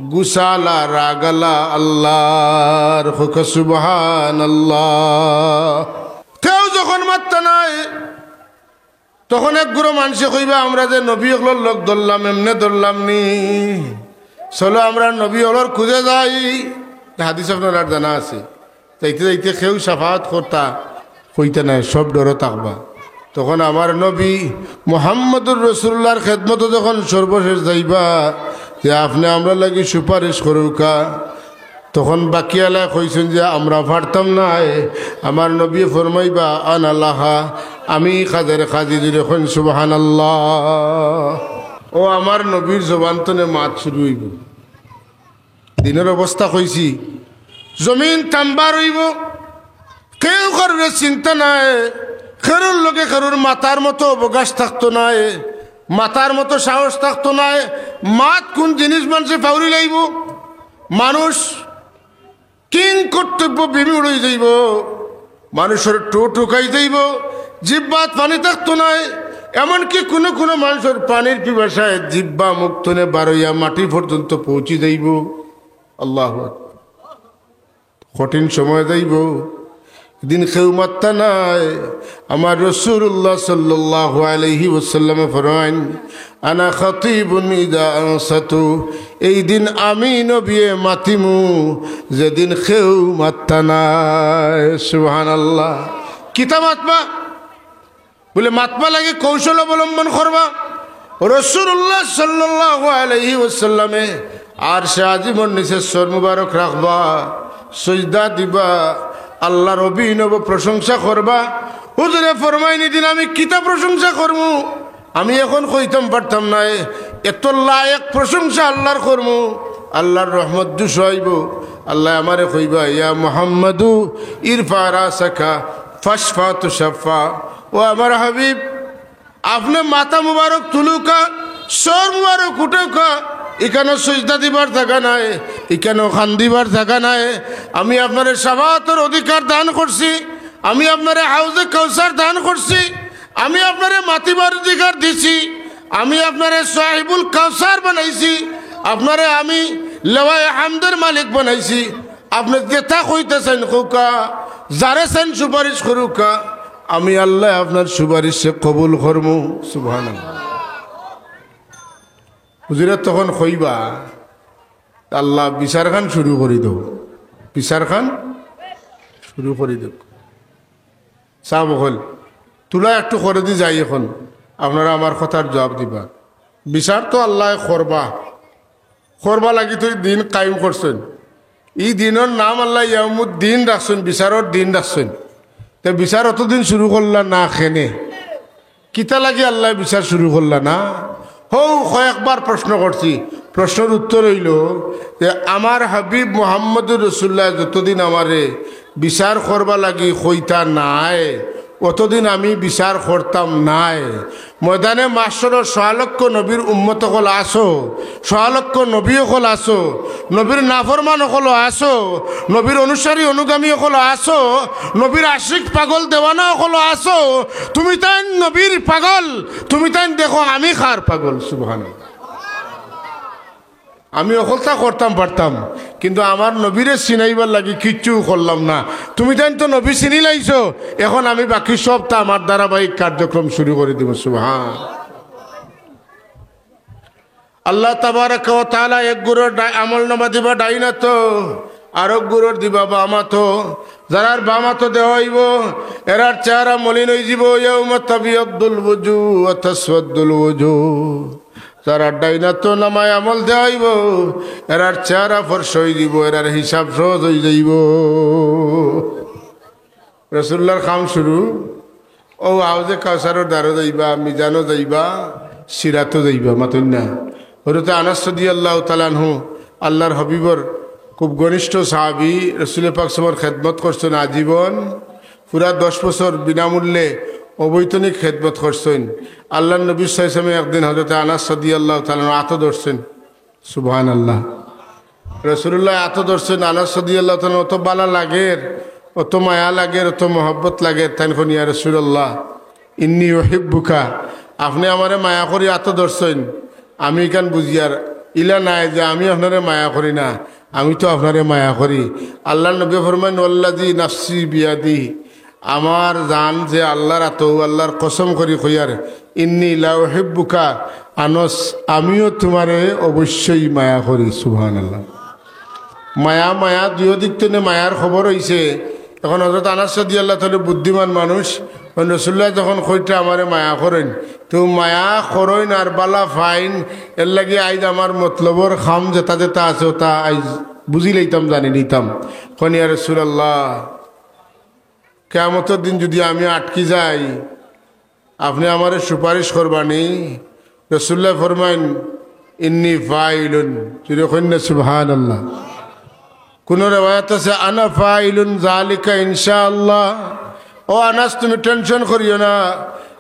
গুছাআলা, রাগআলা আল্লার। কউক্কা সুবহানাল্লাহ। কেউ যখন মাততা নায়, তখন এক গুরু মানষে কইবা, "আমরা যে নবী অকলর লগ ধরলাম, এমনে ধরলাম নি। চলো আমরা নবী অকলর খুঁজে যাই।" হাদিস আপনারার জানা আছে। যাইতে যাইতে কেউ শাফাআত করতা কইতা নায়, সব ডরো থাকবা। তখন আমার নবী মুহাম্মদুর রাসূলুল্লাহর খেদমতো যখন সর্বশেষ যাইবা যে, "আপনে আমরার লাগি সুপারিশ করউক্কা।" তখন বাকিআলায় কইছইন যে, "আমরা পারতাম নায়।" আমার নবীয়ে ফরমাইবা, "আনা লাহা, আমি কাজের কাজী।" জুরে কইন সুবহানাল্লাহ। ও আমার নবীর জবান তনে মাত শুরু অইবো। দিনর অবস্থা কইছি, জমিন তাম্বার অইবো, কেউ কারুরে চিনতা নায়, কেউর লগে কেউর মাতার মতো অবকাশ থাকতো নায়, মাতার মতো সাহস থাকতো নায়। মাত কুন জিনিস মানষে পাউরি লাইবো। মানুষ কিং কর্তব্য বিমূঢ় অই যাইবো, মানষর ঠোঁট হুকাই যাইবো, জিব্বাত পানি থাকতো নায়। এমনকি কুনু কুনু মানষর পানির পিপাসায় জিব্বা মুখ তনে বারইয়া মাটি পর্যন্ত পৌঁছি যাইবো। আল্লাহু আকবার। কঠিন সময় যাইবো, দিন কেউ মাততা নায়। আমার রাসূলুল্লাহ সাল্লাল্লাহু আলাইহি ওয়াসাল্লামে ফরমাইন, "আনা খাতিবুন ইদা আনসাতু।" এই দিন আমি নবিয়ে মাতিমু, যেদিন কেউ মাততা নায়। সুবহানাল্লাহ। কিতা মাতবা? বুলে, মাতবা লাগি কৌশল অবলম্বন করবা। রাসূলুল্লাহ সাল্লাল্লাহু আলাইহি ওয়াসাল্লামে আরশে আজিমর নিচে সর মুবারক রাখবা, সইজদা দিবা, আল্লার অভিনব প্রশংসা করবা। হুজুরে ফরমাইন, "ইদিন আমি কিতা প্রশংসা করমু? আমি এখন কইতাম পারতাম নায়, এত লায়েক প্রশংসা আল্লার করমু।" আল্লার রহমত জুশ অইবো। আল্লায় আমারে কইবা, "ইয়া মুহাম্মাদু, ইরফা রাসাকা ফাশফা তুশাফা।" ও আমার হাবিব, আপনে মাথা মুবারক তুলউক্কা, সর মুবারক উঠউক্কা, ইকানো সইজদা দিবার জাগা নায়, ইকানো কান্দিবার জাগা নায়। আমি আপনারে শাফাআতর অধিকার দান করছি, আমি আপনারে হাউজে কাউসার দান করছি, আমি আপনারে মাতিবার অধিকার দিছি, আমি আপনারে সাহিবুল কাউসার বানাইছি, আপনারে আমি লেওয়ায়ে হামদর মালিক বানাইছি। আপনে যেতা কইতা চাইন কউক্কা, যারে চাইন সুপারিশ করউক্কা, আমি আল্লায় আপনার সুপারিশে কবুল করমু। সুবহানাল্লাহ। হুজুরে তখন কইবা, "আল্লাহ, বিচারখান শুরু করি দেও, বিচারখান শুরু করি দেও।" সাব অকল, তুলা একটু করে দি যাই, এখন আপনারা আমার কথার জবাব দিবা। বিচার তো আল্লায় করবা, করবা লাগি তো ই দিন কায়েম করছইন। ই দিনর নাম আল্লায় ইয়াউমুদ্দিন রাখছইন, বিচারর দিন রাখছইন। তে বিচার অতদিন শুরু করলা না কেনে? কিতা লাগি আল্লায় বিচার শুরু করলা না? হউ কয়েকবার প্রশ্ন করছি, প্রশ্নর উত্তর অইলো যে আমার হাবিব মুহাম্মদুর রাসূলুল্লায় যতদিন আমারে বিচার করবা লাগি কইতা নায়, অতদিন আমি বিচার করতাম নায়। ময়দানে মাহশরো সোয়া লক্ষ নবীর উম্মত অকল আছো, সোয়া লক্ষ নবী অকল আছো, নবীর নাফরমান অকল আছো, নবীর অনুসারী অনুগামী অকল আছো, নবীর আশিক পাগল দেওয়ানা অকল আছো, তুমি তাইন নবীর পাগল, তুমি তাইন দেখো আমি কার পাগল। সুবহানাল্লাহ। আমি অকলতা করতাম পারতাম, কিন্তু আমার নবীরে চিনাইবার লাগি কিচ্ছু করলাম না। তুমি তাইন তো নবী চিনিলাইছো, এখন আমি বাকি সবতা আমার ধারাবাহিক কার্যক্রম শুরু করি দিমু। সুবহান। আল্লাহ তাবারাকা ওয়া তাআলা এক গুরুর ডা-, আমল নামা দিবা ডাইন আতো, আরক গুরুর দিবা বাম আতো। যারার বাম আতো দেওয়া অইবো, এরার চেহারা মলিন অইযিবো, ইয়াউমা তাবিয়াদ্দুল ওয়ুজুহ ওয়া তাসওয়াদ্দুল ওয়ুজুহ। যারার ডাইন আতো নামায় আমল দেওয়া অইবো, এরার চেহারা ফর্সা অইযিবো, এরার হিসাব সহজ অইযাইবো। রাসূলুল্লাহর কাম শুরু, অউ হাউজে কাউসারর দ্বারো যাইবা, মিজানো যাইবা, সিরাতো যাইবা, মাতইন না। হযরতে আনাস রাদিয়াল্লাহু তাআলা আনহু আল্লাহর হাবিবর খুব ঘনিষ্ঠ সাহাবী, রাসূলে পাক সাল্লাল্লাহু আলাইহি ওয়াসাল্লামর খেদমত করছইন আজীবন, পুরা দশ বছর বিনামূল্যে অবৈতনিক খেদমত করছইন। আল্লাহর নবী সাল্লাল্লাহু আলাইহি ওয়াসাল্লামে একদিন হযরতে আনাস রাদিয়াল্লাহু তাআলা আনহুর আতো ধরছইন। সুবহানাল্লাহ। রাসূলুল্লায় আতো ধরছইন, আনাস রাদিয়াল্লাহু তাআলা আনহু অত বালা লাগের, অত মায়া লাগের, অত মহব্বত লাগের, তাইন কইন, "ইয়া রাসূলুল্লাহ, ইন্নী উহিব্বুকা, আপনে আমারে মায়া করি আতো ধরছইন।" আমি ইখান বুঝিয়ার, ইলা নায় যে আমি আপনারে মায়া করি না, আমি তো আপনারে মায়া করি। আল্লাহর নবী ফরমাইন, "ওয়াল্লাযী নাফসী বিয়াদিহি", আমার জান যে আল্লাহর আতো, আল্লাহর কসম করি কইয়ার, "ইন্নী লা উহিব্বুকা আনাস, আমিও তুমারে অবশ্যই মায়া করি।" সুবহানাল্লাহ। মায়া, মায়া দুইও দিক তনে মায়ার খবর অইছে। এখন হযরত আনাস রাদিয়াল্লাহু তাআলা বুদ্ধিমান মানুষ, অখন রাসূলুল্লায় যখন কইরা আমারে মায়া করইন, তো মায়া করইন আর বালা পাইন, এরলাগি আইজ আমার মতলবর কাম যেতা যেতা আছে, অতা আইজ বুঝিলাইতাম, জানিলিতাম। কইন, "ইয়া রাসূলুল্লাহ, কিয়ামতর দিন যুদি আমি আটকি যাই, আপনে আমারে সুপারিশ করবানি?" রাসূলুল্লায় ফরমাইন, "ইন্নী ফাইলুন।" জুরে কইন না, সুবহানাল্লাহ। কুনু রেওয়ায়াত আছে, "আনা ফাইলুন যালিকা ইনশাআল্লাহ।" ও আনাস, তুমি tension করিও না,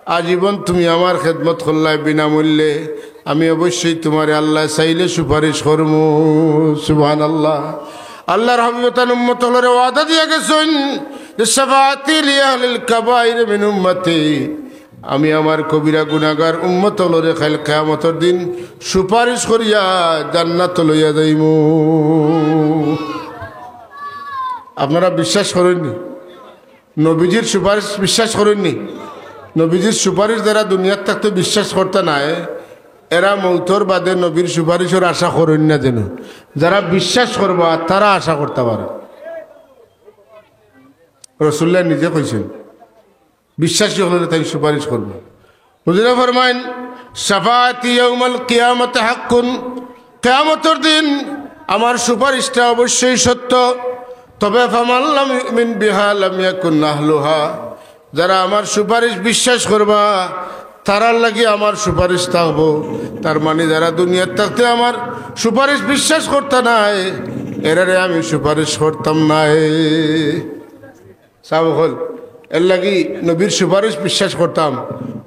আজীবন তুমি আমার খেদমত করলায় বিনামূল্যে, আমি অবশ্যই তুমারে আল্লায় চাইলে সুপারিশ করমু। সুবহানাল্লাহ। আল্লাহর হাবিবে তান উম্মত অকলরে ওয়াদা দিয়া গেছইন যে, "শাফাআতি লি আহলিল কাবাইর মিন উম্মতি।" আমি আমার কবিরা গুনাগার উম্মত অকলরে কাইল কিয়ামতর দিন সুপারিশ করিয়া জান্নাতো লইয়া যাইমু। আপনারা বিশ্বাস করইন নি? নবীজির সুপারিশ বিশ্বাস করইন নি? নবীজির সুপারিশ যারা দুনিয়াত থাকতে বিশ্বাস করতা নায়, এরা মউতর বাদে নবীর সুপারিশর আশা করইন না যেন। যারা বিশ্বাস করবা, তারা আশা করতা পারো। রাসূলুল্লায় নিজে কইছইন, বিশ্বাসী অকলরে তাইন সুপারিশ করবা। হুজুরে ফরমাইন, "শাফাআতি ইয়াউমাল কিয়ামাতি হাক্কুন।" কিয়ামতর দিন আমার সুপারিশটা অবশ্যই সত্য। তবে ফামান লাম ইউমিন বিহা লাম ইয়াকুন আহলুহা। যারা আমার সুপারিশ বিশ্বাস করবা, তারার লাগি আমার সুপারিশ থাকবো। তার মানে যারা দুনিয়াত থাকতে আমার সুপারিশ বিশ্বাস করতা নায়, এরারে আমি সুপারিশ করতাম নায়। সাব অকল, এরলাগি নবীর সুপারিশ বিশ্বাস করতাম,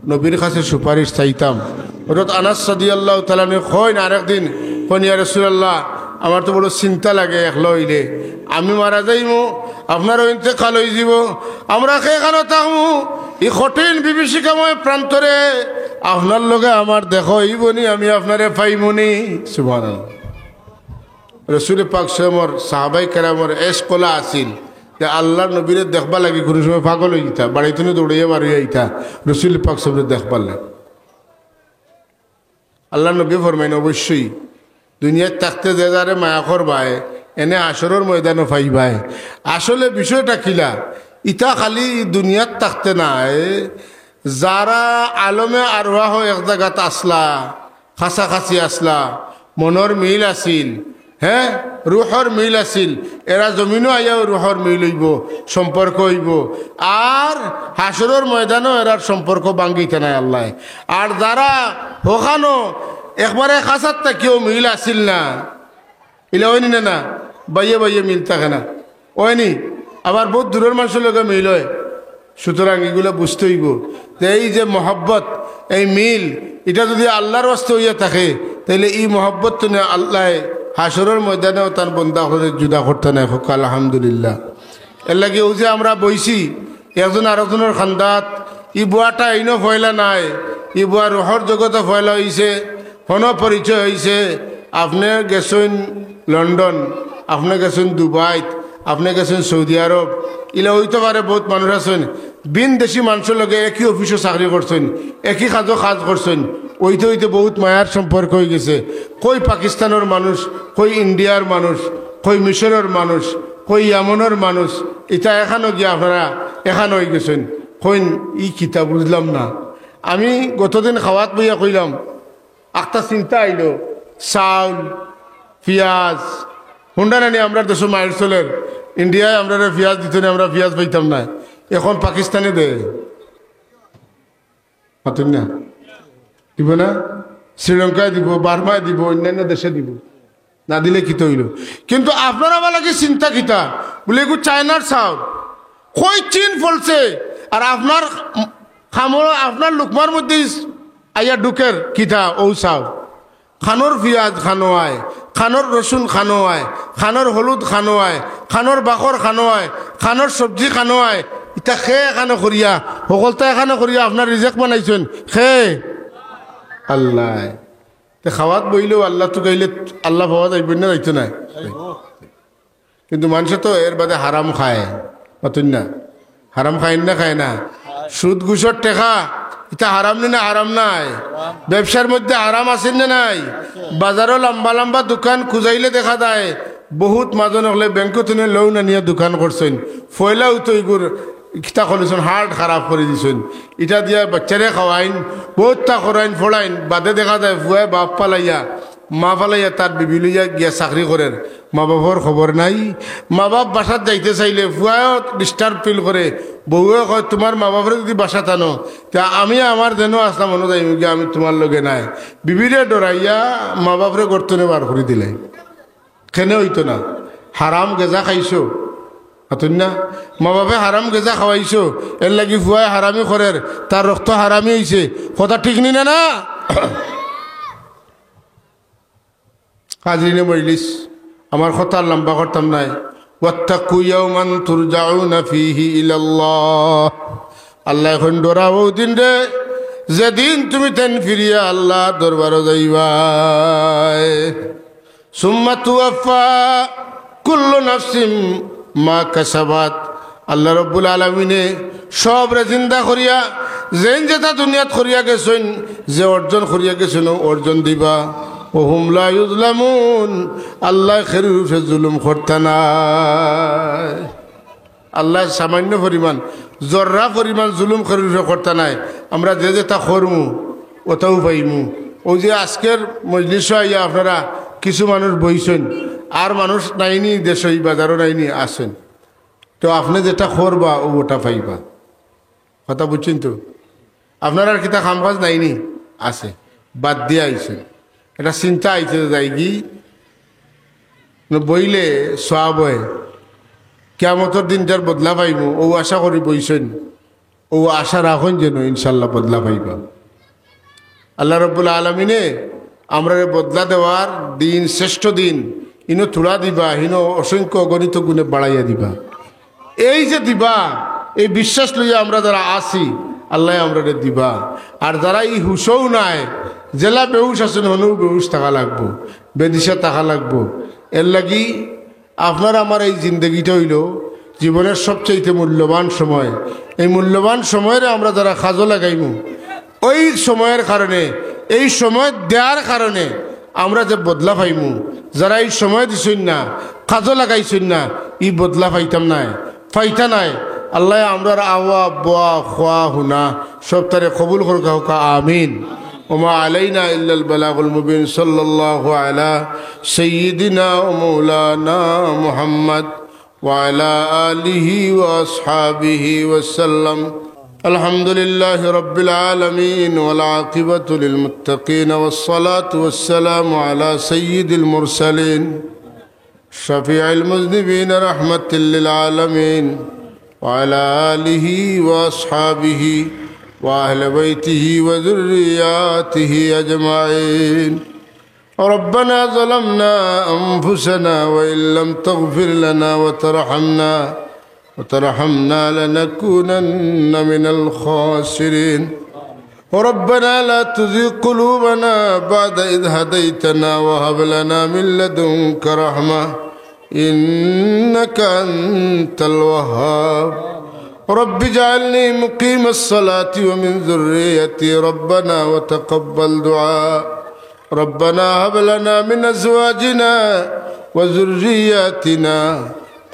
নবীর কাছে সুপারিশ চাইতাম। হযরত আনাস রাদিয়াল্লাহু তাআলা আনহু কইন আরেকদিন, কইন, "ইয়া রাসূলুল্লাহ, আমার তো বড় চিন্তা লাগে একলা অইলে।" আমি মারা যাইমু, আপনারও ইন্তেকাল অইযিবো, আমরা কেখানো থাকমু। ই কঠিন বিভীষিকাময় প্রান্তরে আপনার লগে আমার দেখা অইবোনি, আমি আপনারে পাইমুনি। সুবহানাল্লাহ। রসুল পাক সাল্লাল্লাহু আলাইহি ওয়াসাল্লামর সাহাবায়ে কেরামর এশকলা আছিল যে আল্লার নবীরে দেখবার লাগি কুনু সময় পাগল অইযিতা, বাড়ি থনে দৌড়াইয়া বারইয়া আইতা রসুল পাক সাল্লাল্লাহু আলাইহি ওয়াসাল্লামরে দেখবার লাগি। আল্লার নবী ফরমাইন, অবশ্যই দুনিয়াত থাকতে যে যারে মায়া করবায়, এনে হাশরর ময়দানো পাইবায়। আসলে বিষয়টা কিলা? ইতা খালি দুনিয়াত থাকতে নায়, যারা আলমে আরওয়াহ এক জাগাত আছলা, কাছাকাছি আছলা, মনর মিল আছিল, হে, রুহর মিল আছিল, এরা জমিনো আইয়াও রুহর মিল অইবো, সম্পর্ক অইবো, আর হাশরর ময়দানো এরার সম্পর্ক ভাঙ্গিতা নায় আল্লায়। আর যারা হখানো একবারে কাছাত থাকিও মিল আছিল না, ইলা অয়নি না, না, বাইয়ে বাইয়ে মিল থাকে না, অয়নি, আবার বউত দূরর মানষর লগে মিল অয়। সুতরাং ইগুলা বুঝতে অইবো যে এই যে মহব্বত, এই মিল, ইটা যুদি আল্লার ওয়াস্তে অইয়া থাকে, তাইলে ই মহব্বত থনে আল্লায় হাশরর ময়দানেও তান বন্দা অকলরে জুদা করতা নায়। কউক্কা আলহামদুলিল্লাহ। এরলাগি অউ যে আমরা বইছি, একজন আরকজনর কান্দাত, ই বওয়াটা ইনো পয়লা নায়, ই বওয়া রুহর জগতো পয়লা অইছে, হনো পরিচয় অইছে, আপনে গেছইন লন্ডন, আপনে গেছইন দুবাইত, আপনে গেছইন সৌদি আরব, ইলা অইতো পারে বউত মানুষ আছইন, ভিন দেশি মানষর লগে একই অফিসো চাকরি করছইন, একই কাজো কাজ করছইন, অইতে অইতে বউত মায়ার সম্পর্ক অইগেছে। কই পাকিস্তানর মানুষ, কই ইন্ডিয়ার মানুষ, কই মিশরর মানুষ, কই ইয়ামনর মানুষ, ইতা এখানো গিয়া আপনারা এখানো অইগেছইন। কইন, ই কিতা বুঝলাম না। আমি গতদিন খাওয়াত বইয়া কইলাম, একটা চিন্তা আইলো, চাউল, পিয়াজ, হুনরা নানি আমরার দেশো মাইর চলের, ইন্ডিয়ায় আমরারে পিয়াজ দিতো না, আমরা পিয়াজ পাইতাম না, এখন পাকিস্তানে দেয়। মাতইন না? দিবো না? শ্রীলঙ্কায় দিবো, বার্মায় দিবো, অইন্যান্য দেশে দিবো। না দিলে কিতা অইলো? কিন্তু আপনার আমার লাগি চিন্তা কিতা? বুলে, এগু চায়নার চাউল, কই চীন ফলছে, আর আপনার খামড়, আপনার লুকমার মধ্যে আইয়া ঢুকের কিতা? অউ চাউল। খানোর পিয়াজ খানো আয়, খানোর রসুন খানো আয়, খানোর হলুদ খানো আয়, খানোর বাখর খানো আয়, খানোর সবজি খানো আয়। ইতা কে এখানো করিয়া, হকলতা এখানো করিয়া আপনার রিজেক বানাইছইন কে? আল্লায়। তে খাওয়াত বইলেও আল্লাহ তুকাইলে আল্লাহ পাওয়া যাইবো না, যাইতো না? কিন্তু মানষে তো এর বাদে হারাম খায়, মাতইন না? হারাম খাইন না, খায় না? সুদ ঘুষর টেকা, ইতা হারাম নি না? হারাম নায়? ব্যবসার মধ্যে হারাম আছে না নাই? বাজারো লম্বা লম্বা দোকান খুজাইলে দেখা যায়, বউত মাজন অকলে ব্যাংক থনে loan আনিয়া দোকান করছইন, পয়লাউ তো ইগুর কিতা করছইন, heart খারাপ করি দিছইন। ইটা দিয়া বাচ্চারে খাওয়াইন, বউততা করাইন, ফড়াইন, বাদে দেখা যায় ফুয়ায় বাপ ফালাইয়া, মা ফালাইয়া তার বিবি লইয়া গিয়া চাকরি করের, মা বাপর খবর নাই। মা বাপ বাসাত যাইতে চাইলে ফুয়ায়ও disturb feel করে, বউয়ে কয়, "তুমার মা বাপরে যুদি বাসাত আনো, তে আমি আমার যেনো আছলাম অনো যাইমু গিয়া, আমি তুমার লগে নাই।" বিবিরে ডরাইয়া মা বাপরে ঘর থনে বার করি দিলে। কেনে অইতো না? হারাম গেজা খাইছো, মাতইন না? মা বাপে হারাম গেজা খাওয়াইছো, এরলাগি ফুয়ায় হারামি করের, তার রক্ত হারামি অইছে। কথা ঠিক নি না, না? হাজিরিনে মজলিস, আমার কথা আর লম্বা করতাম নায়। "ওয়াত্তাকু ইয়াওমান তুরজাউনা ফীহি ইলাল্লাহ।" আল্লায় কইন, "ডরাও অউ দিনরে, যেদিন তুমি তাইন ফিরিয়া আল্লার দরবারো যাইবায়।" "সুম্মা তুওয়াফফা কুল্লু নাফসিম মা কাসাবাত।" আল্লাহ রব্বুল আলামিনে সবরে জিন্দা করিয়া, যেইন যেতা দুনিয়াত করিয়া গেছইন, যে অর্জন করিয়া গেছইন, অউ অর্জন দিবা। "ওয়া হুম লা ইউজলামুন", আল্লায় কেউর উপরে জুলুম করতা নায়। আল্লায় সামান্য পরিমাণ, জর্রা পরিমাণ জুলুম কেউর উপরে করতা নায়। আমরা যে যেতা করমু, অতাউ পাইমু। অউ যে আজকের মজলিসো আইয়া আপনারা কিছু মানুষ বইছইন, আর মানুষ নাইনি দেশো, ই বাজারো নাইনি, আছইন। তো আপনে যেতা করবা, অউ অটা পাইবা। কথা বুঝছইন তো? আপনারার কিতা কাম কাজ নাইনি? আছে, বাদ দিয়া আইছইন। একটা চিন্তা আইছে যে যাইগি, মানে বইলে সওয়াব অয়, কিয়ামতর দিন যার বদলা পাইমু, অউ আশা করি বইছইন, অউ আশা রাখইন যেন ইনশাআল্লাহ বদলা পাইবা। আল্লাহ রব্বুল আলামিনে আমরারে বদলা দেওয়ার দিন, শ্রেষ্ঠ দিন, ইনো থুড়া দিবা, হিনো অসংখ্য অগণিত গুণে বাড়াইয়া দিবা। এই যে দিবা, এই বিশ্বাস লইয়া আমরা যারা আছি, আল্লায় আমরারে দিবা। আর যারা ই হুশও নাই, যেলা বেহুশ আছইন, হনউ বেহুশ থাকা লাগবো, বেদিশা থাকা লাগবো। এরলাগি আপনার আমার এই জিন্দেগিটা অইলো জীবনের সবচাইতে মূল্যবান সময়। এই মূল্যবান সময়রে আমরা যারা কাজো লাগাইমু, ওই সময়র কারণে, এই সময় দেওয়ার কারণে আমরা যে বদলা পাইমু, যারা এই সময় দিছইন না, কাজো লাগাইছইন না, ই বদলা পাইতাম নায়, পাইতা নায়। আল্লায় আমরার আওয়া, বওয়া, খোয়া, হুনা সবতারে কবুল করউক্কা, কউক্কা আমিন। وما علينا إلا البلاغ المبين. صلى الله على سيدنا ومولانا محمد وعلى آله وأصحابه وسلم. الحمد لله رب العالمين، والعاقبة للمتقين، والصلاة والسلام على سيد المرسلين، شفيع المذنبين، رحمة للعالمين، وعلى آله وأصحابه وأهل بيته وذرياته أجمعين. ربنا ظلمنا أنفسنا وإن لم تغفر لنا وترحمنا، وترحمنا لنكونن من الخاسرين. ربنا لا تزغ قلوبنا بعد إذ هديتنا وهب لنا من لدنك رحمة إنك أنت الوهاب. رب اجعلني مقيم الصلاة ومن ذريتي، ربنا وتقبل دعاء. ربنا هب لنا من أزواجنا وذرياتنا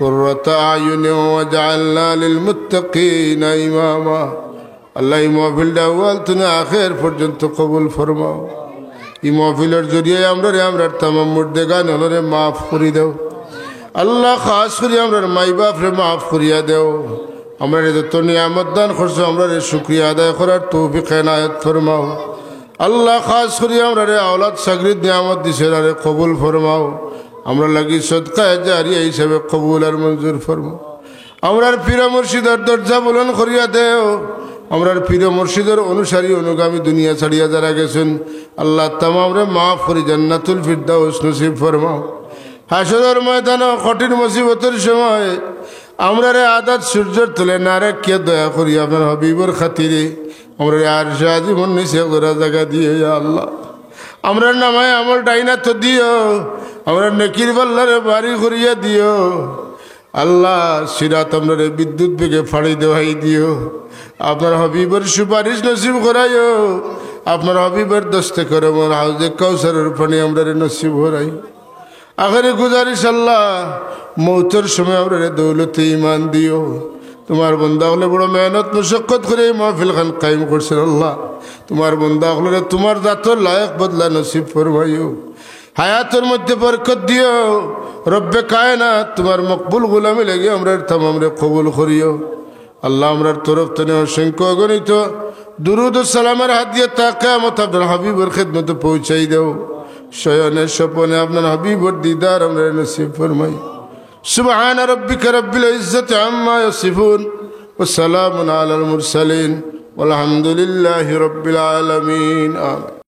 قرة أعين واجعلنا للمتقين إماما. আল্লাহ, ই মাহফিলটা আউয়াল থনে আখের পর্যন্ত কবুল ফরমাও। ই মাহফিলর জরিয়ায় আমরারে, আমরার তামাম মুর্দেগান অকলরে মাফ করি দেও। আল্লাহ, খাস করি আমরার মাই বাফরে মাফ করিয়া দেও। আমরারে যত নিয়ামত দান করছো, আমরারে শুকরিয়া আদায় করার তৌফিক এনায়েত ফরমাও। আল্লাহ, খাস করি আমরারে আওলাদ সাগরিদ নিয়ামত দিছো, এরারে কবুল ফরমাও। আমরার লাগি সদকায়ে জারিয়া হিসাবে কবুল আর মঞ্জুর ফরমাও। আমরার পীর মুর্শিদর দরজা বুলন্দ করিয়া দেও। আমরার পীর মুর্শিদর অনুসারী অনুগামী দুনিয়া ছাড়িয়া যারা গেছইন, আল্লাহ, তামামরে মাফ করি জান্নাতুল ফিরদাউস নসিব ফরমাও। হাশরর ময়দানো কঠিন মুসিবতর সময় আমরারে আদাত সূর্যর তলে না রাখিয়া দয়া করি আপনার হাবিবর খাতিরে আমরারে আরশে আজিমর নিচে এক জোড়া জাগা দিও, ইয়া আল্লাহ। আমরার নামায় আমল ডাইনাত দিও, আমরার নেকির পাল্লারে ভারি করিয়া দিও। আল্লাহ, সিরাত আমরারে বিদ্যুৎ বেগে ফাড়ি দেওয়াই দিও। আপনার হাবিবর সুপারিশ নসিব করাইও। আপনার হাবিবর দস্তে করমর হাউজে কাউসারর পানি আমরারে নসিব করাইও। আখেরি গুজারিশ আল্লাহ, মউতর সময় আমরারে দৌলতে ইমান দিও। তুমার বন্দা অকলে বড় মেহনত মশক্কত করি এই মাহফিল খান কায়েম করছইন আল্লাহ। তুমার বন্দা অকলরে তুমার জাতর লায়েক বদলা নসিব ফরমাইও। হায়াতর মধ্যে বরকত দিও। রব্বে কায়নাত, তুমার মকবুল গোলামি লাগি আমরার তামামরে কবুল করিও। আল্লাহ, আমরার তরফ থনে অসংখ্য অগণিত দুরুদ ও সালামর হাদিয়া তা কিয়ামত আপনার হাবিবর খেদমতে পৌঁছাই দেও। শয়নে স্বপনে আপনার হাবিবর দিদার আমরারে নসিব ফরমাই। سبحان ربك رب العزة عما يصفون، وسلام على المرسلين، والحمد لله رب العالمين. آمين.